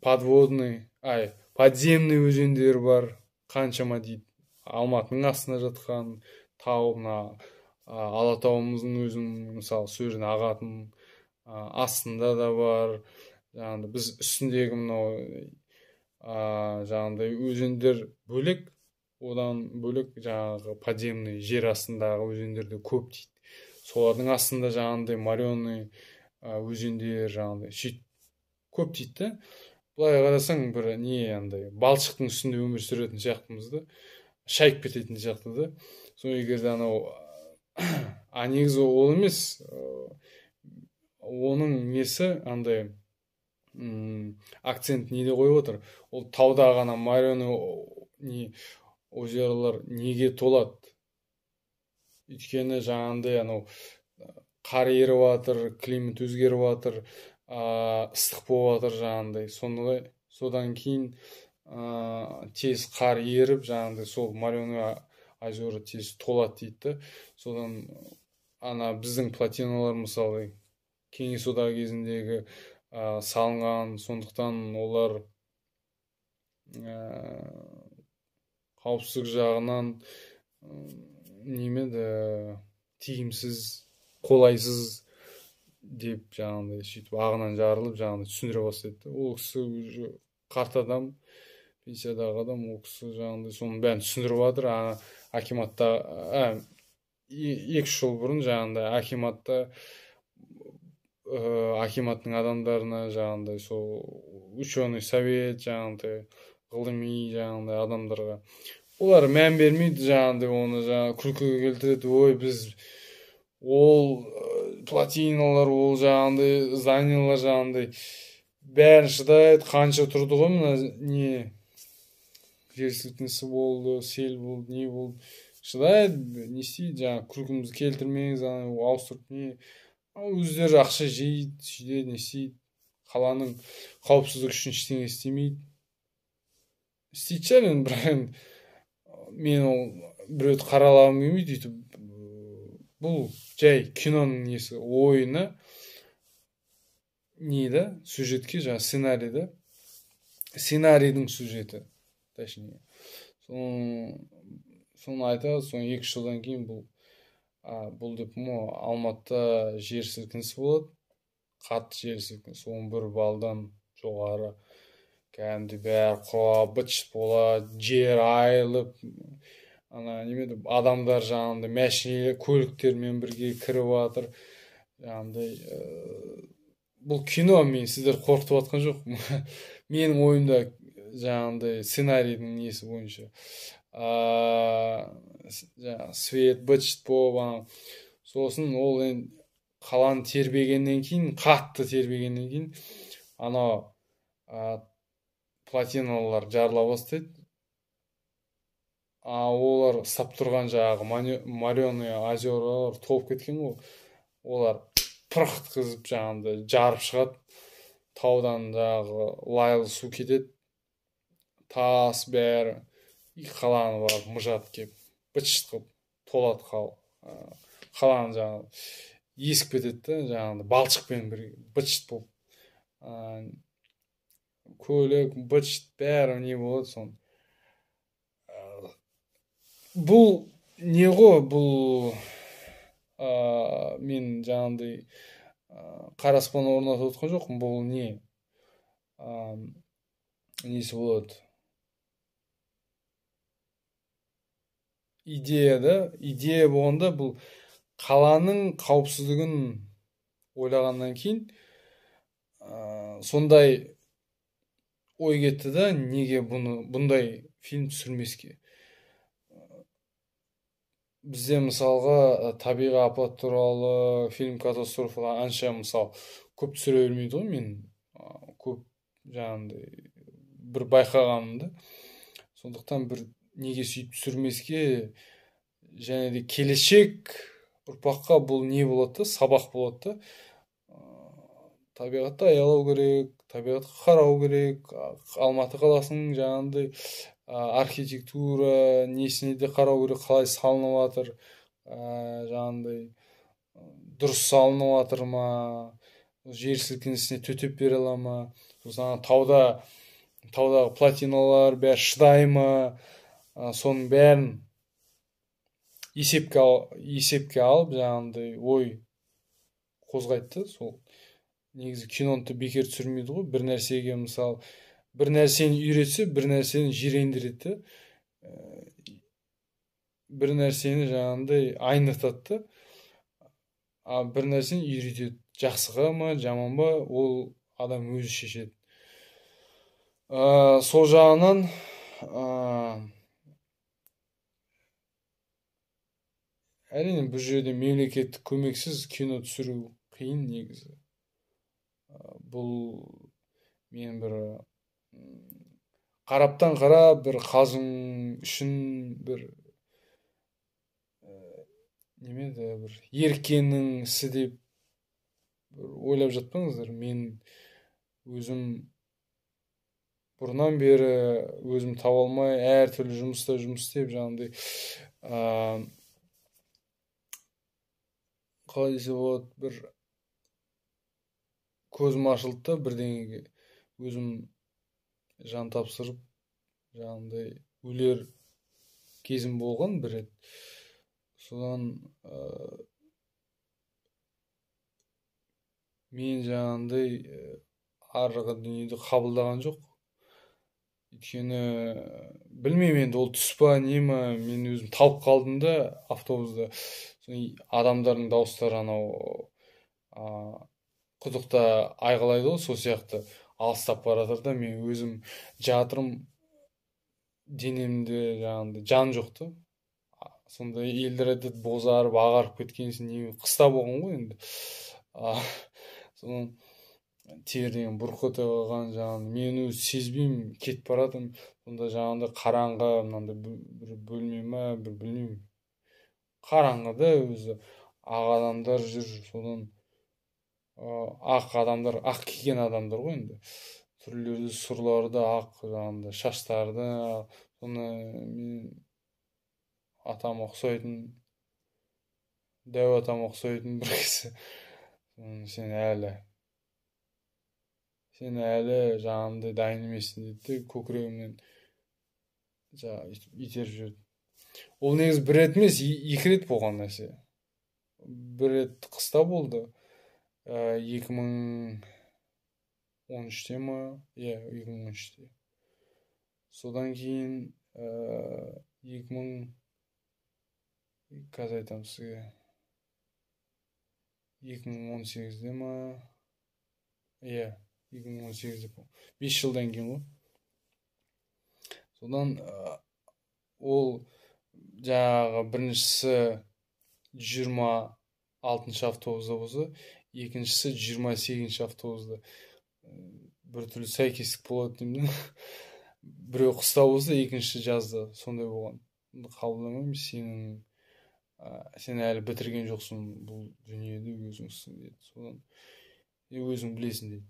подводный, ай, подземный өзендер бар қаншама дейді. Алматының астында жатқан тау, мына Алатауымыздың өзінің, мысалы, сол жерден ағатын, астында да бар. Жаңағындай біз үстіндегі мынау жаңағындай өзендер бөлек, одан бөлек жаңағы подземный, жер астындағы өзендер де көп дейді. Солардың астында жаңағындай мореный өзендер, жаңағындай сөйтіп көп дейді да. Былай қарасаң, бір не андай балшықтың үстінде өмір сүретін сияқтымыз да, шайып кететін сияқты да. Сол егер де анау, а негізі ол емес, оның несі андай акцент неде қойып отыр? Ол тауда ғана мореный не озеролар неге толады? Өйткені жаңағындай анау қар еріп жатыр, климат өзгеріп жатыр, ыстық болып жатыр жаңағындай. Соны содан кейін тез қар еріп, жаңағындай сол мореный озера тез толады дейді да. Содан ана біздің плотиналар, мысалы, Кеңес одағы кезіндегі салынған, сондықтан олар қауіпсіздік жағынан неме еді, тиімсіз, қолайсыз деп жаңағындай сөйтіп ағынан жарылып, жаңағындай түсіндіре бастайды да. Ол кісі уже қарт адам, пенсиядағы адам, ол кісі жаңағындай соның бәрін түсіндіріп жатыр. Акиматта 2-3 жыл бұрын жаңағындай акиматта, акиматтың адамдарына, жаңағындай сол ученый совет, жаңағындай ғылыми жаңағындай адамдарға, олар мән бермейді жаңағындай, оны жаңағы күлкіге келтіреді. Ой, біз ол плотиналар, ол жаңағындай зданиялар жаңағындай бәрін шыдайды, қанша тұрды ғой, мына не жер сілкінісі болды, сел болды, не болды, шыдайды, не істейді? Жаңағы күлкімізді келтірмеңіз, ана ауыстырып не, өздері ақша жейді, сөйтеді, не істейді? Қаланың қауіпсіздігі үшін ештеңе істемейді. Істейтін шығар енді, бірақ енді мен ол біреуді қаралағым келмейді өйтіп. Бұл жай киноның несі, ойыны не да, сюжетке жаңағы сценарий да, сценарийдің сюжеті точнее. Соны айтады. Соны 2-3 жылдан кейін бұл бұл деп Алматыда жер сілкінісі болады, қатты жер сілкінісі, 11 баллдан жоғары, кәдімгідей бәрі құлап, быт шыт болады, жер айырылып, ана неме еді, адамдар жаңағындай машина, көліктермен бірге кіріп жатыр жаңағындай. Бұл кино, мен сіздерді қорқытып жатқан жоқпын. Менің ойымда жаңағындай сценарийдің несі бойынша жаңағы свет быт шыт болып, ана сосын ол енді қаланы тербегеннен кейін, қатты тербегеннен кейін анау плотиналар жарыла бастайды. А олар ұстап тұрған жаңағы мореный озералар толып кеткен ғой, олар пырқ еткізіп жаңағындай жарып шығады таудан, жаңағы лайлы су кетеді, тас бәрі, и қаланы барып мыжады, келіп быт шыт қылып толады қаланы, жаңағы есіп кетеді да, жаңағындай балшықпен бірге быт шыт болып, көлік, быт шыт бәрі не болады соны. Бұл не ғой, бұл мен жаңағындай қара аспан орнатып отқан жоқпын. Бұл не несі болады? Идея да, идея болғанда бұл қаланың қауіпсіздігін ойлағаннан кейін сондай ой кетті да, неге бұны бұндай фильм түсірмеске. Бізде мысалға табиғи апат туралы фильм, катастрофалар анша мысал көп түсіре бермейді ғой, мен көп жаңағындай бір байқағаным да. Сондықтан бір неге сөйтіп түсірмеске, және де келешек ұрпаққа бұл не болады да, сабақ болады да. Табиғатты аялау керек, табиғатқа қарау керек, Алматы қаласының жаңағындай архитектура несіне де қарау керек, қалай салынып жатыр, жаңағындай дұрыс салынып жатыр ма, жер сілкінісіне төтеп бере ала ма, сосын ана таудағы плотиналар бәрі шыдай ма, соның бәрін есепке алып жаңағындай ой қозғайды да. Сол негізі киноны бекер түсірмейді ғой, бір нәрсеге мысал бір нәрсені үйретсе, бір нәрсені жирендіреді, бір нәрсені жаңағындай айнытады да, а бір нәрсені үйретеді, жақсыға ма жаман ба, ол адам өзі шешеді. Сол жағынан әрине бұл жерде мемлекеттік көмексіз кино түсіру қиын негізі. Бұл мен бір қараптан қарап бір қалжың үшін бір неме еді, бір еріккеннің ісі деп бір ойлап жатпаңыздар. Мен өзім бұрыннан бері өзім таба алмай әртүрлі жұмыста жұмыс істеп жаңағындай қалай десе болады, бір көзім ашылды да бірдеңеге өзім жан тапсырып жаңағындай өлер кезім болған бір рет. Содан мен жаңағындай арғы дүниеді қабылдаған жоқ. Өйткені білмеймін енді ол түс па не ма, мен өзім талып қалдым да автобуста. Содан адамдардың дауыстары анау құдықта айғайлайды ғой, сол сияқты алыстап бара жатыр да, мен өзім жатырмын, денемде жаңағындай жан жоқ та. Сонда елдер айтады бозарып ағарып кеткенсің, не қыста болған ғой енді. Содан тер деген бұрқ ете қалған, жаңағы мен өзі сезбеймін, кетіп бара жатырмын. Сонда жаңағындай қараңғы мынандай бір бөлме ма, бір білмеймін, қараңғы да өзі, ақ адамдар жүр. Содан ақ адамдар, ақ киген адамдар ғой енді, түрлері сұрлары да ақ, жаңағындай шаштары да. Соны мен атама ұқсайтын, дәу атама ұқсайтын бір кісі, сен әлі жаңағындай дайын емессің деді де, көкірегімнен жаңағы итеріп жіберді. Ол негізі бір рет емес, екі рет болған нәрсе. Бір рет қыста болды, 2013-те ма, иә, 2013-те. Содан кейін 2000, қазір айтамын сізге, 2018-де ма, иә, 2018-де, 5 жылдан кейін ғой. Содан ол жаңағы біріншісі 26-шы автобуста болса, екіншісі 28-ші автобуста. Біртүрлі сәйкестік болады деймін. Біреу қыста болса, екіншісі жазда, сондай болған. Қабылдамаймын, сен әлі бітірген жоқсың бұл дүниеде, өзіңсің деді. Содан өзің білесің деді,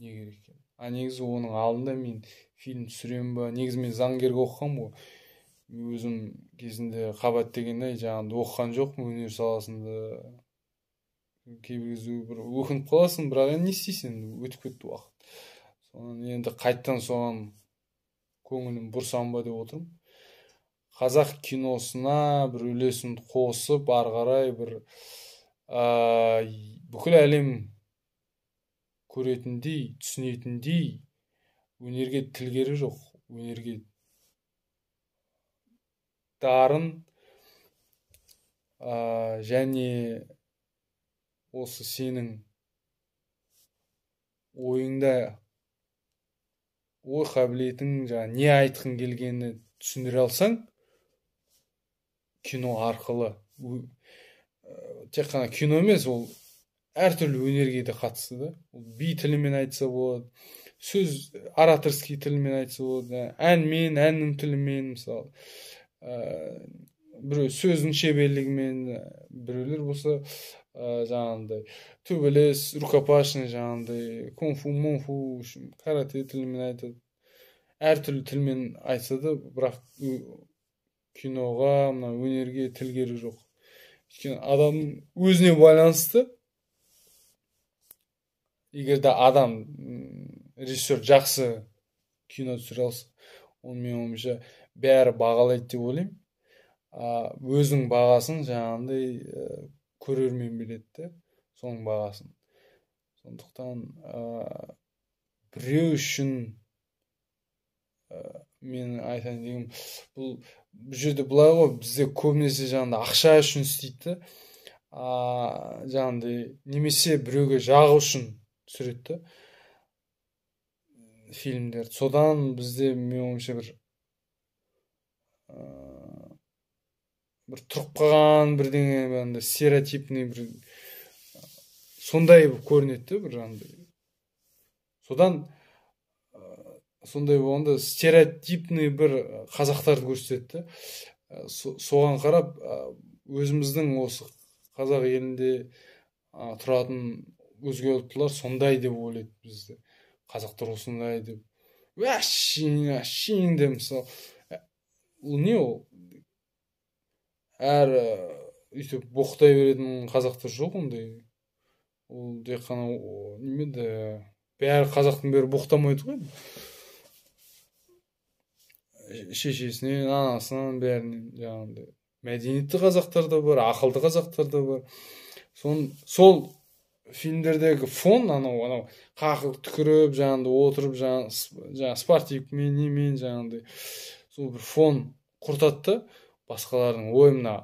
не керек екенін. А негізі оның алдында мен фильм түсіремін ба, негізі мен заңгерге оқығанмын ғой. Өзім кезінде қабат дегенде жаңағындай оқыған жоқпын өнер саласында. Кейбір кезде бір өкініп қаласың, бірақ енді не істейсің, өтіп кетті уақыт. Содан енді қайтадан соған көңілім бұрсам ба деп отырмын. Қазақ киносына бір үлесімді қосып, ары қарай бір бүкіл әлем көретіндей, түсінетіндей өнерге тіл керегі жоқ, өнерге дарын, Және осы сенің ойыңда, ой қабілетің, жаңа не айтқың келгенін түсіндіре алсаң кино арқылы, тек қана кино емес, ол әртүрлі өнерге де қатысты да. Ол би тілімен айтса болады, сөз, ораторский тілмен айтса болады, әнмен, әннің тілімен, мысалы, біреу сөздің шеберлігімен, біреулер болса, жаңағындай төбелес, рукопашный, жаңағындай кунг-фу, мунг-фу, карате тілімен айтады. Әртүрлі тілмен айтса да, бірақ киноға, мына өнерге тіл керек жоқ, өйткені адамның өзіне байланысты. Егер де адам, режиссер жақсы кино түсіре алса, оны, менің ойымша, бәрі бағалайды деп ойлаймын. Өзінің бағасын жаңағындай көрермен біледі де, соның бағасын. Сондықтан біреу үшін, мен айтайын дегенім, бұл жерде былай ғой: бізде көбінесе жаңағыдай ақша үшін істейді да, жаңағындай немесе біреуге жағу үшін түсіреді да фильмдерді. Содан бізде, менің ойымша, бір тұрып қалған бірдеңе, андай стереотипный бір сондай болып көрінеді да, бір андай. Содан сондай болғанда, стереотипный бір қазақтарды көрсетеді да. Соған қарап, өзіміздің осы қазақ елінде тұратын өзге ұлттылар сондай деп ойлайды бізді, қазақтар осындай деп, әшейін деп. Мысалы, ол не, ол әр өйтіп боқтай беретін қазақтар жоқ ондай. Ол тек қана неме еді, бәрі, қазақтың бәрі боқтамайды ғой, шешесінен, анасынан, бәрінен. Жаңағындай мәдениетті қазақтар да бар, ақылды қазақтар да бар. Сол фильмдердегі фон, анау қақып түкіріп, жаңағындай отырып, жаңағы спортивкамен, немен, жаңағындай сол бір фон құртады да басқалардың. Ой, мына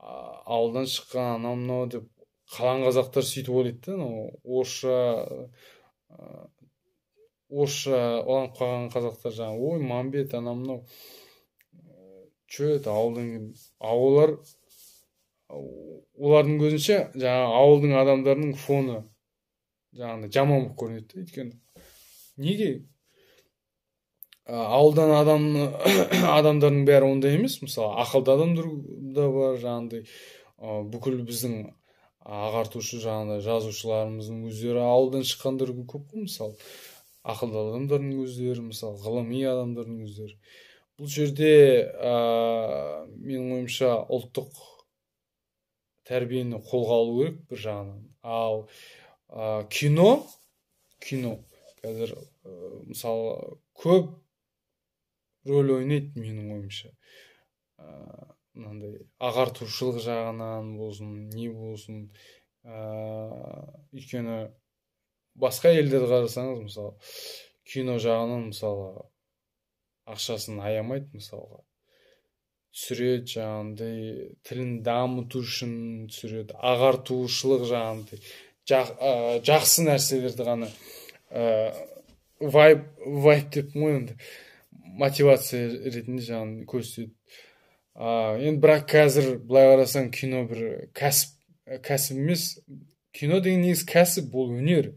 ауылдан шыққан, анау мынау деп қалған қазақтар сөйтіп ойлайды да. Анау орысша уланып қалған қазақтар жаңағы: «Ой, Мамбет, анау мынау че это, ауылдан». Олар, олардың көзінше жаңағы ауылдың адамдарының фоны жаңағындай жаман болып көрінеді да. Өйткені неге ауылдан адамдардың бәрі ондай емес. Мысалы, ақылды адамдар да бар, жаңағындай бүкіл біздің ағартушы, жаңағындай жазушыларымыздың өздері ауылдан шыққандар көп қой. Мысалы, ақылды адамдардың өздері, мысалы, ғылыми адамдардың өздері. Бұл жерде, менің ойымша, ұлттық тәрбиені қолға алу керек бір жағынан. Ал кино қазір, мысалы, көп рөл ойнайды, менің ойымша, мынандай ағартушылық жағынан болсын, не болсын. Өйткені басқа елдерді қарасаңыз, мысалы, кино жағынан, мысалы, ақшасын аямайды, мысалға, түсіреді, жаңағындай тілін дамыту үшін түсіреді, ағартушылық жаңағындай жақсы нәрселерді ғана, вайб деппін ғой енді, мотивация ретінде жаңағы көрсетеді. Енді бірақ қазір былай қарасаң, кино бір кәсіп, кәсіп емес. Кино деген негізі кәсіп, бұл өнер.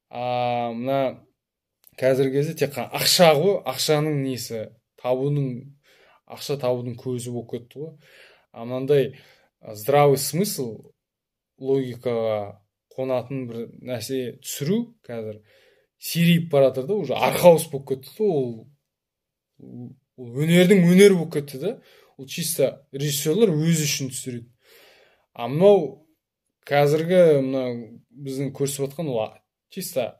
А мына қазіргі кезде тек қана ақша ғой, ақшаның несі, табудың, ақша табудың көзі болып кетті ғой. А мынандай здравый смысл, логикаға қонатын бір нәрсе түсіру қазір сирейіп бара жатыр да, уже артхаус болып кетті да. Ол өнердің өнері болып кетті да, ол чисто режиссерлер өзі үшін түсіреді. А мынау қазіргі мына біздің көрсетіп жатқан, ол чисто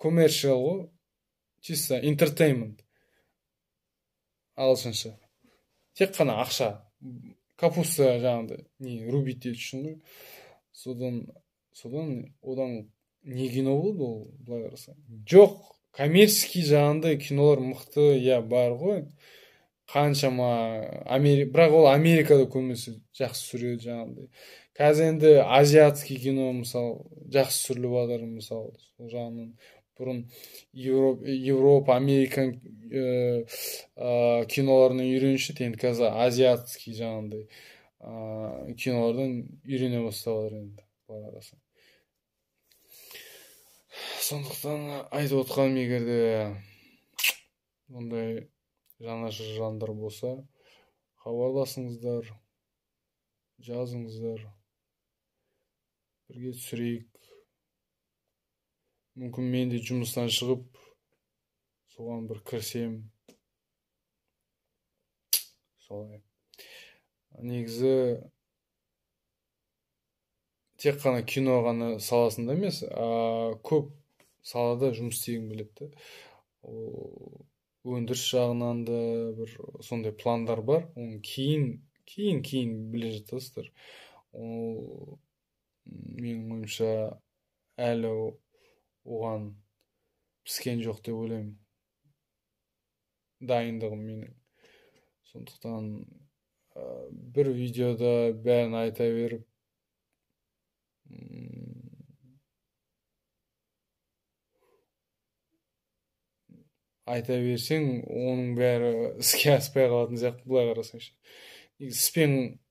commercial ғой, чисто entertainment ағылшынша, тек қана ақша, капуста жаңағыдай не рубить ету үшін ғой. Содан одан не кино болды ол, былай қарасаң? Жоқ, коммерческий жаңағындай кинолар мықты, иә, бар ғой. Қаншама бірақ ол Америкада көбінесе жақсы түсіреді жаңағыдай. Қазір енді азиатский кино, мысалы, жақсы түсіріліп жатыр, мысалы, сол жағынан. Бұрын Европа, Американ киноларынан үйренуші еді, енді қазір азиатский жаңағындай кинолардан үйрене бастап жатыр енді, былай қарасаң. Сондықтан айтып отқаным, егер де ондай жанашыр жандар болса, хабарласыңыздар, жазыңыздар, бірге түсірейік. Мүмкін, мен де жұмыстан шығып соған бір кірсем. Солай. Негізі тек қана кино ғана саласында емес, а көп салада жұмыс істегім келеді да. Ол өндіріс жағынан да бір сондай пландар бар, оны кейін біле жатасыздар. Ол менің ойымша әлі оған піскен жоқ деп ойлаймын дайындығым менің. Сондықтан бір видеода бәрін айта беріп, айта берсең, оның бәрі іске аспай қалатын сияқты, былай қарасаң ше. Негізі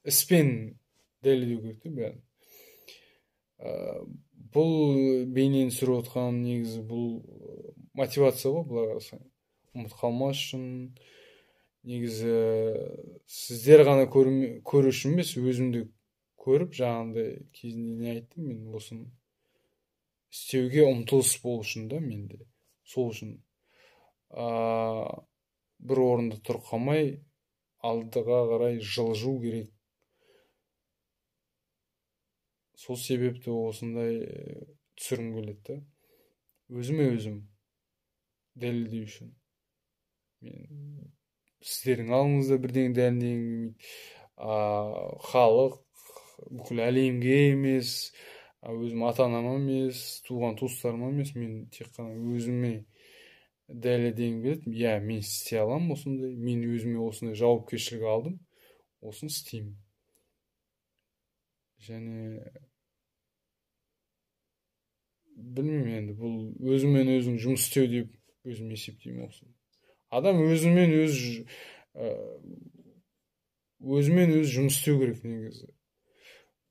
іспен дәлелдеу керек те бәрін. Бұл бейнені түсіріп отқаным негізі бұл мотивация ғой, былай қарасаң, ұмытып қалмас үшін. Негізі сіздер ғана көру үшін емес, өзім де көріп, жаңағындай кезінде не айттым мен, осыны істеуге ұмтылыс болу үшін да менде. Сол үшін бір орында тұрып қалмай, алдыға қарай жылжу керек. Сол себепті осындай түсіргім келеді да, өзіме өзім дәлелдеу үшін. Мен сіздердің алдыңызда бірдеңе дәлелдегім келмейді, халық, бүкіл әлемге емес, өзім ата анама емес, туған туыстарыма емес, мен тек қана өзіме дәлелдегім келеді. Иә, мен істей аламын осындай, мен өзіме осындай жауапкершілік алдым, осыны істеймін. Және білмеймін енді, бұл өзімен өзің жұмыс істеу деп өзім есептеймін осыны. Адам өзімен өзі жұмыс істеу керек негізі.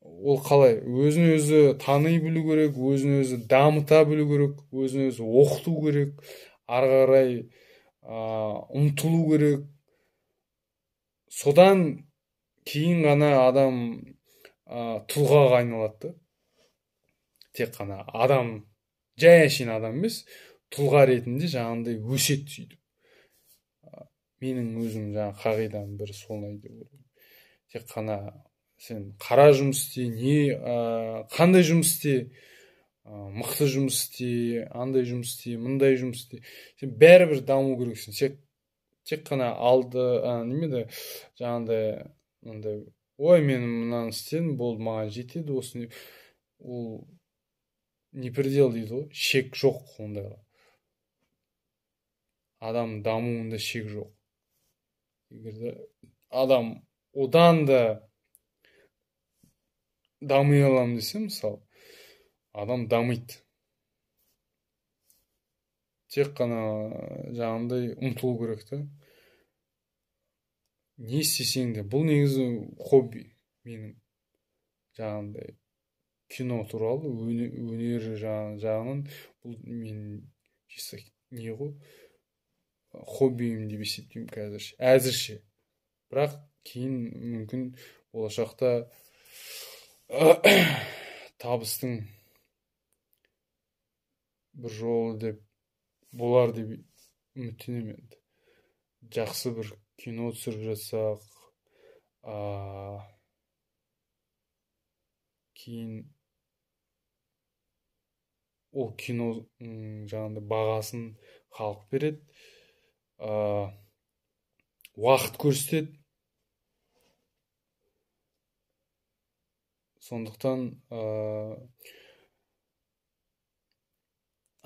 Ол қалай? Өзін өзі тани білу керек, өзін өзі дамыта білу керек, өзін өзі оқыту керек, ары қарай ұмтылу керек. Содан кейін ғана адам тұлғаға айналады да. Тек қана адам, жай әшейін адам емес, тұлға ретінде жаңағындай өседі сөйтіп. Менің өзім жаңа қағидам бір солай деп ойлаймын. Тек қана сен қара жұмыс істе, не қандай жұмыс істе, мықты жұмыс істе, андай жұмыс істе, мындай жұмыс істе, сен бәрібір даму керексің. Тек қана алды, неме жаңағындай мындай, ой, мен мынаны істедім, болды, маған жетеді осыны. Ол не предел дейді ғой, шек жоқ ондайға. Адам дамуында шек жоқ. Егер де адам одан да дами аламын десе, мысалы, адам дамиды. Тек қана жаңағындай ұмтылу керек та. Не істесең де, бұл негізі хобби менің, жаңағындай кино туралы өнер жағынан бұл мен чисто не ғой, хоббиім деп есептеймін қазір, әзірше. Бірақ кейін мүмкін болашақта табыстың бір жолы деп болар деп үміттенемін енді. Жақсы бір кино түсіріп жатсақ, кейін ол кино жаңағындай бағасын халық береді, уақыт көрсетеді. Сондықтан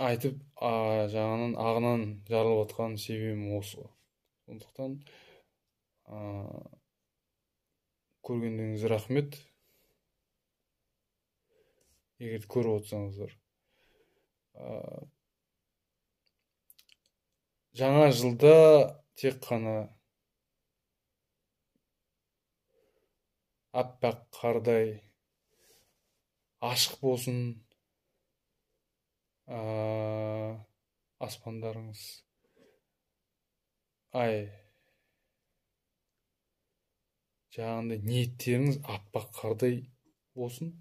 айтып, жағынан ағынан жарылып жатқан себебім осы. Сондықтан көргендеріңізге рахмет. Егер көріп отырсаңыздар. Жаңа жылда тек қана аппақ қардай ашық болсын аспандарыңыз. Ай, жаңағындай ниеттеріңіз аппақ қардай болсын.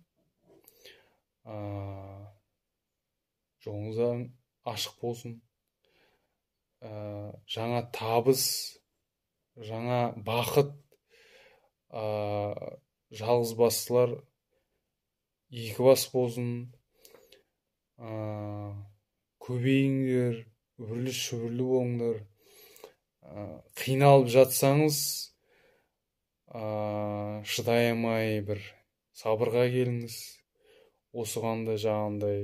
Жолыңыз ашық болсын. Жаңа табыс, жаңа бақыт, жалғыз бастылар екі бас болсын. Көбейіңдер, үбірлі-шүбірлі болыңдар. Қиналып жатсаңыз, шыдай алмай бір сабырға келіңіз. Осыған да жаңағындай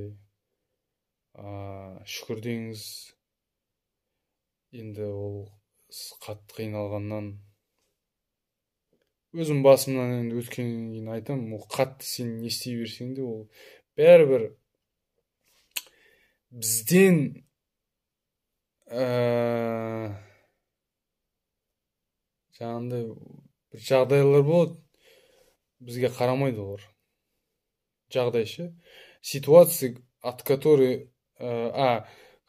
шүкір деңіз. Енді ол қатты қиналғаннан өзім басымнан енді өткеннен кейін айтамын, ол қатты сен не істей берсең де, ол бәрібір бізден жаңағындай бір жағдайлар болады, бізге қарамайды олар. Жағдай ше, ситуация, от которой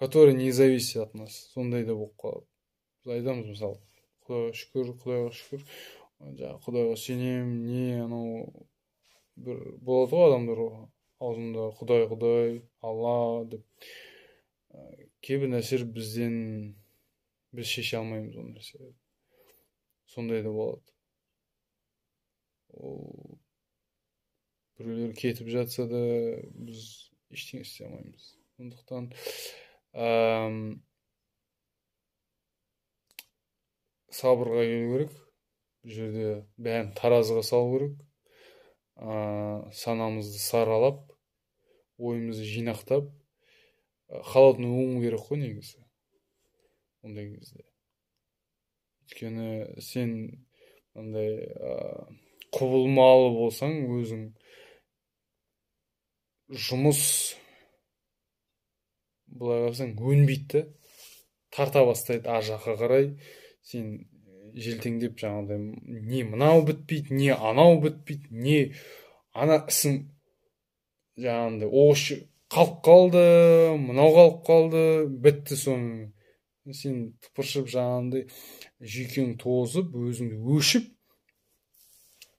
которая не зависит от нас, сондай да болып қалады. Біз айтамыз, мысалы, Құдайға шүкір, Құдайға шүкір, жаңағы Құдайға сенемін, не анау бір болады ғой, адамдар аузында Құдай, Құдай, Алла деп. Кейбір нәрселер бізден, біз шеше алмаймыз ол нәрселерді. Сондай да болады. Ол біреулер кетіп жатса да, біз ештеңе істей алмаймыз. Сондықтан сабырға келу керек. Бұл жерде бәрін таразыға салу керек. Санамызды саралап, ойымызды жинақтап, холодный ум керек қой негізі ондай кезде. Өйткені сен андай құбылмалы болсаң, өзің жұмыс былай қарасаң өнбейді да, тарта бастайды ар жаққа қарай. Сен желтеңдеп жаңағыдай не мынау бітпейді, не анау бітпейді, не ана ісің жаңағындай ош қалып қалды, мынау қалып қалды, бітті соның. Сен тыпыршып жаңағындай жүйкең тозып, өзіңді өшіп,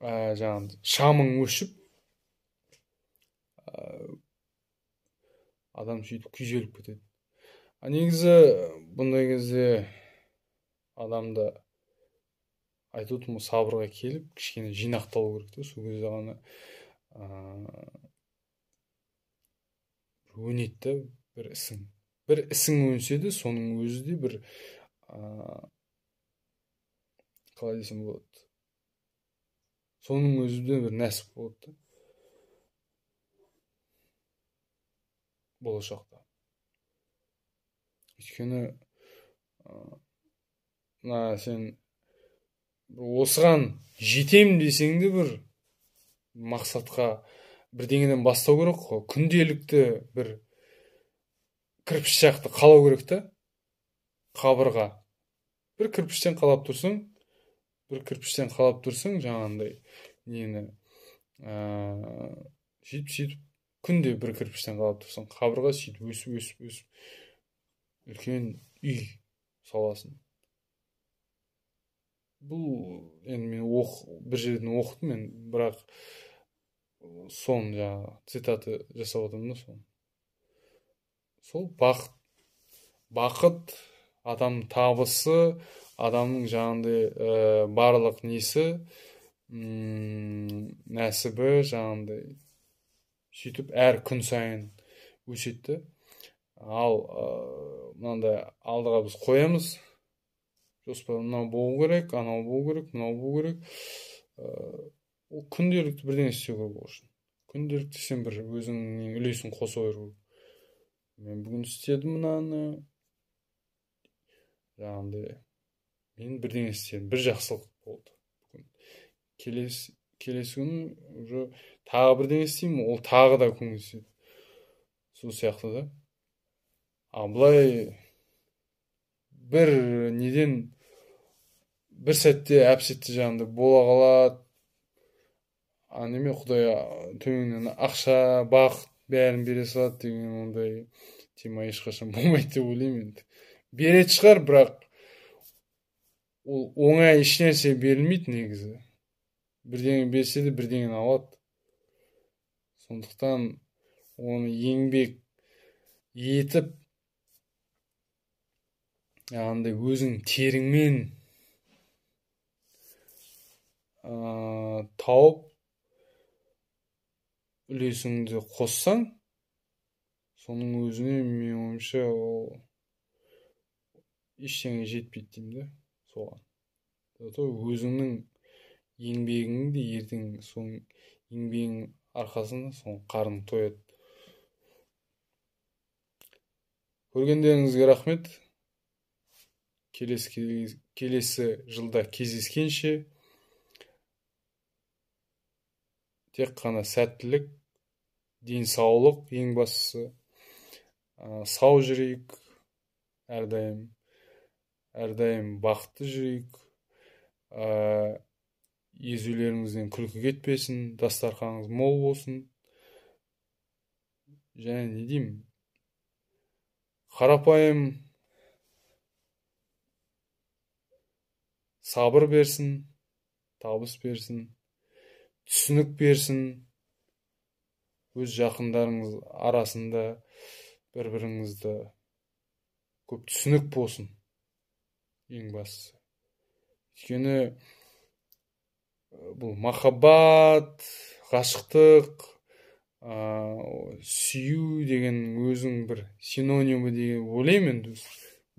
жаңағындай шамың өшіп, адам сөйтіп күйзеліп кетеді. А негізі бұндай кезде адамда айтып отырмын, сабырға келіп кішкене жинақталу керек те, сол кезде ғана өнеді да бір ісің. Бір ісің өнсе де, соның өзі де бір қалай десем болады, соның өзі де бір нәсіп болады да болашақта. Өйткені мына сен осыған жетем десең де, бір мақсатқа бірдеңеден бастау керек қой. Күнделікті бір кірпіш сияқты қалау керек та, қабырға. Бір кірпіштен қалап тұрсың, бір кірпіштен қалап тұрсың, жаңағындай нені сөйтіп күнде бір кірпіштен қалап тұрсың, қабырға сөйтіп өсіп өсіп өсіп үлкен үй саласың. Бұл енді мен бір жерден оқыдым мен, бірақ соны жаңағы цитаты жасап отырмын да соны. Сол бақыт, бақыт адамның табысы, адамның жаңағындай барлық несі, нәсібі жаңағындай сөйтіп әр күн сайын өседі. Ал мынандай алдыға біз қоямыз жоспар, мынау болу керек, анау болу керек, мынау болу керек. Ол күнделікті бірдеңе істеу керек ол үшін. Күнделікті сен бір өзіңнің үлесін қоса беру керек. Мен бүгін істедім мынаны, жаңағындай Мен бірдеңе істедім, бір жақсылық болды бүгін. Келесі күні уже тағы бірдеңе істеймін, ол тағы да көмектеседі. Сол сияқты да. А былай бір неден бір сәтте, әп сәтте жаңағыдай бола қалады. А неме, Құдай төменнен ақша, бақыт бәрін бере салады деген ондай тема ешқашан болмайды деп ойлаймын енді. Беретін шығар, бірақ ол оңай ешнәрсе берілмейді негізі. Бірдеңе берсе де бірдеңені алады. Сондықтан оны еңбек етіп, яғни өзің теріңмен тауып үлесіңді қоссаң, соның өзіне менің ойымша ол ештеңе жетпейді деймін да соған. Зато өзіңнің еңбегіңді ертең сол еңбегің арқасында соның қарның тояды. Көргендеріңізге рахмет. Келесі жылда кездескенше тек қана сәттілік, денсаулық ең бастысы. Сау жүрейік, әрдайым бақытты жүрейік. Езулеріңізден күлкі кетпесін, дастарханыңыз мол болсын. Және не деймін, қарапайым сабыр берсін, табыс берсін, түсінік берсін. Өз жақындарыңыз арасында бір-біріңізді көп түсінік болсын ең бастысы. Өйткені бұл махаббат, ғашықтық, сүю деген өзің бір синонимі деген ойлаймын енді.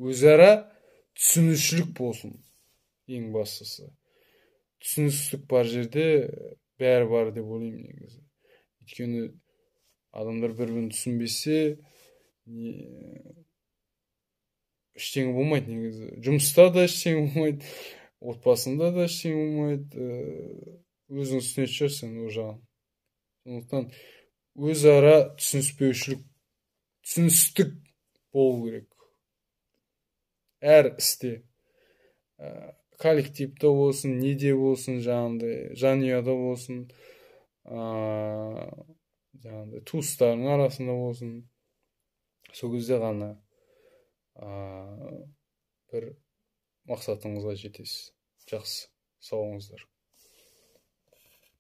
Өзара түсінушілік болсын ең бастысы. Түсіністік бар жерде бәрі бар деп ойлаймын негізі. Өйткені адамдар бір-бірін түсінбесе ештеңе болмайды негізі. Жұмыста да ештеңе болмайды, отбасында да ештеңе болмайды. Өзің түсінетін шығарсың ол жағын. Сондықтан өзара түсініспеушілік, түсіністік болу керек. Әр істе, коллективте болсын, неде болсын, жаңағыдай жанұяда болсын, жаңағыдай туыстарың арасында болсын. Сол кезде ғана бір мақсатыңызға жетесіз. Жақсы, сау болыңыздар.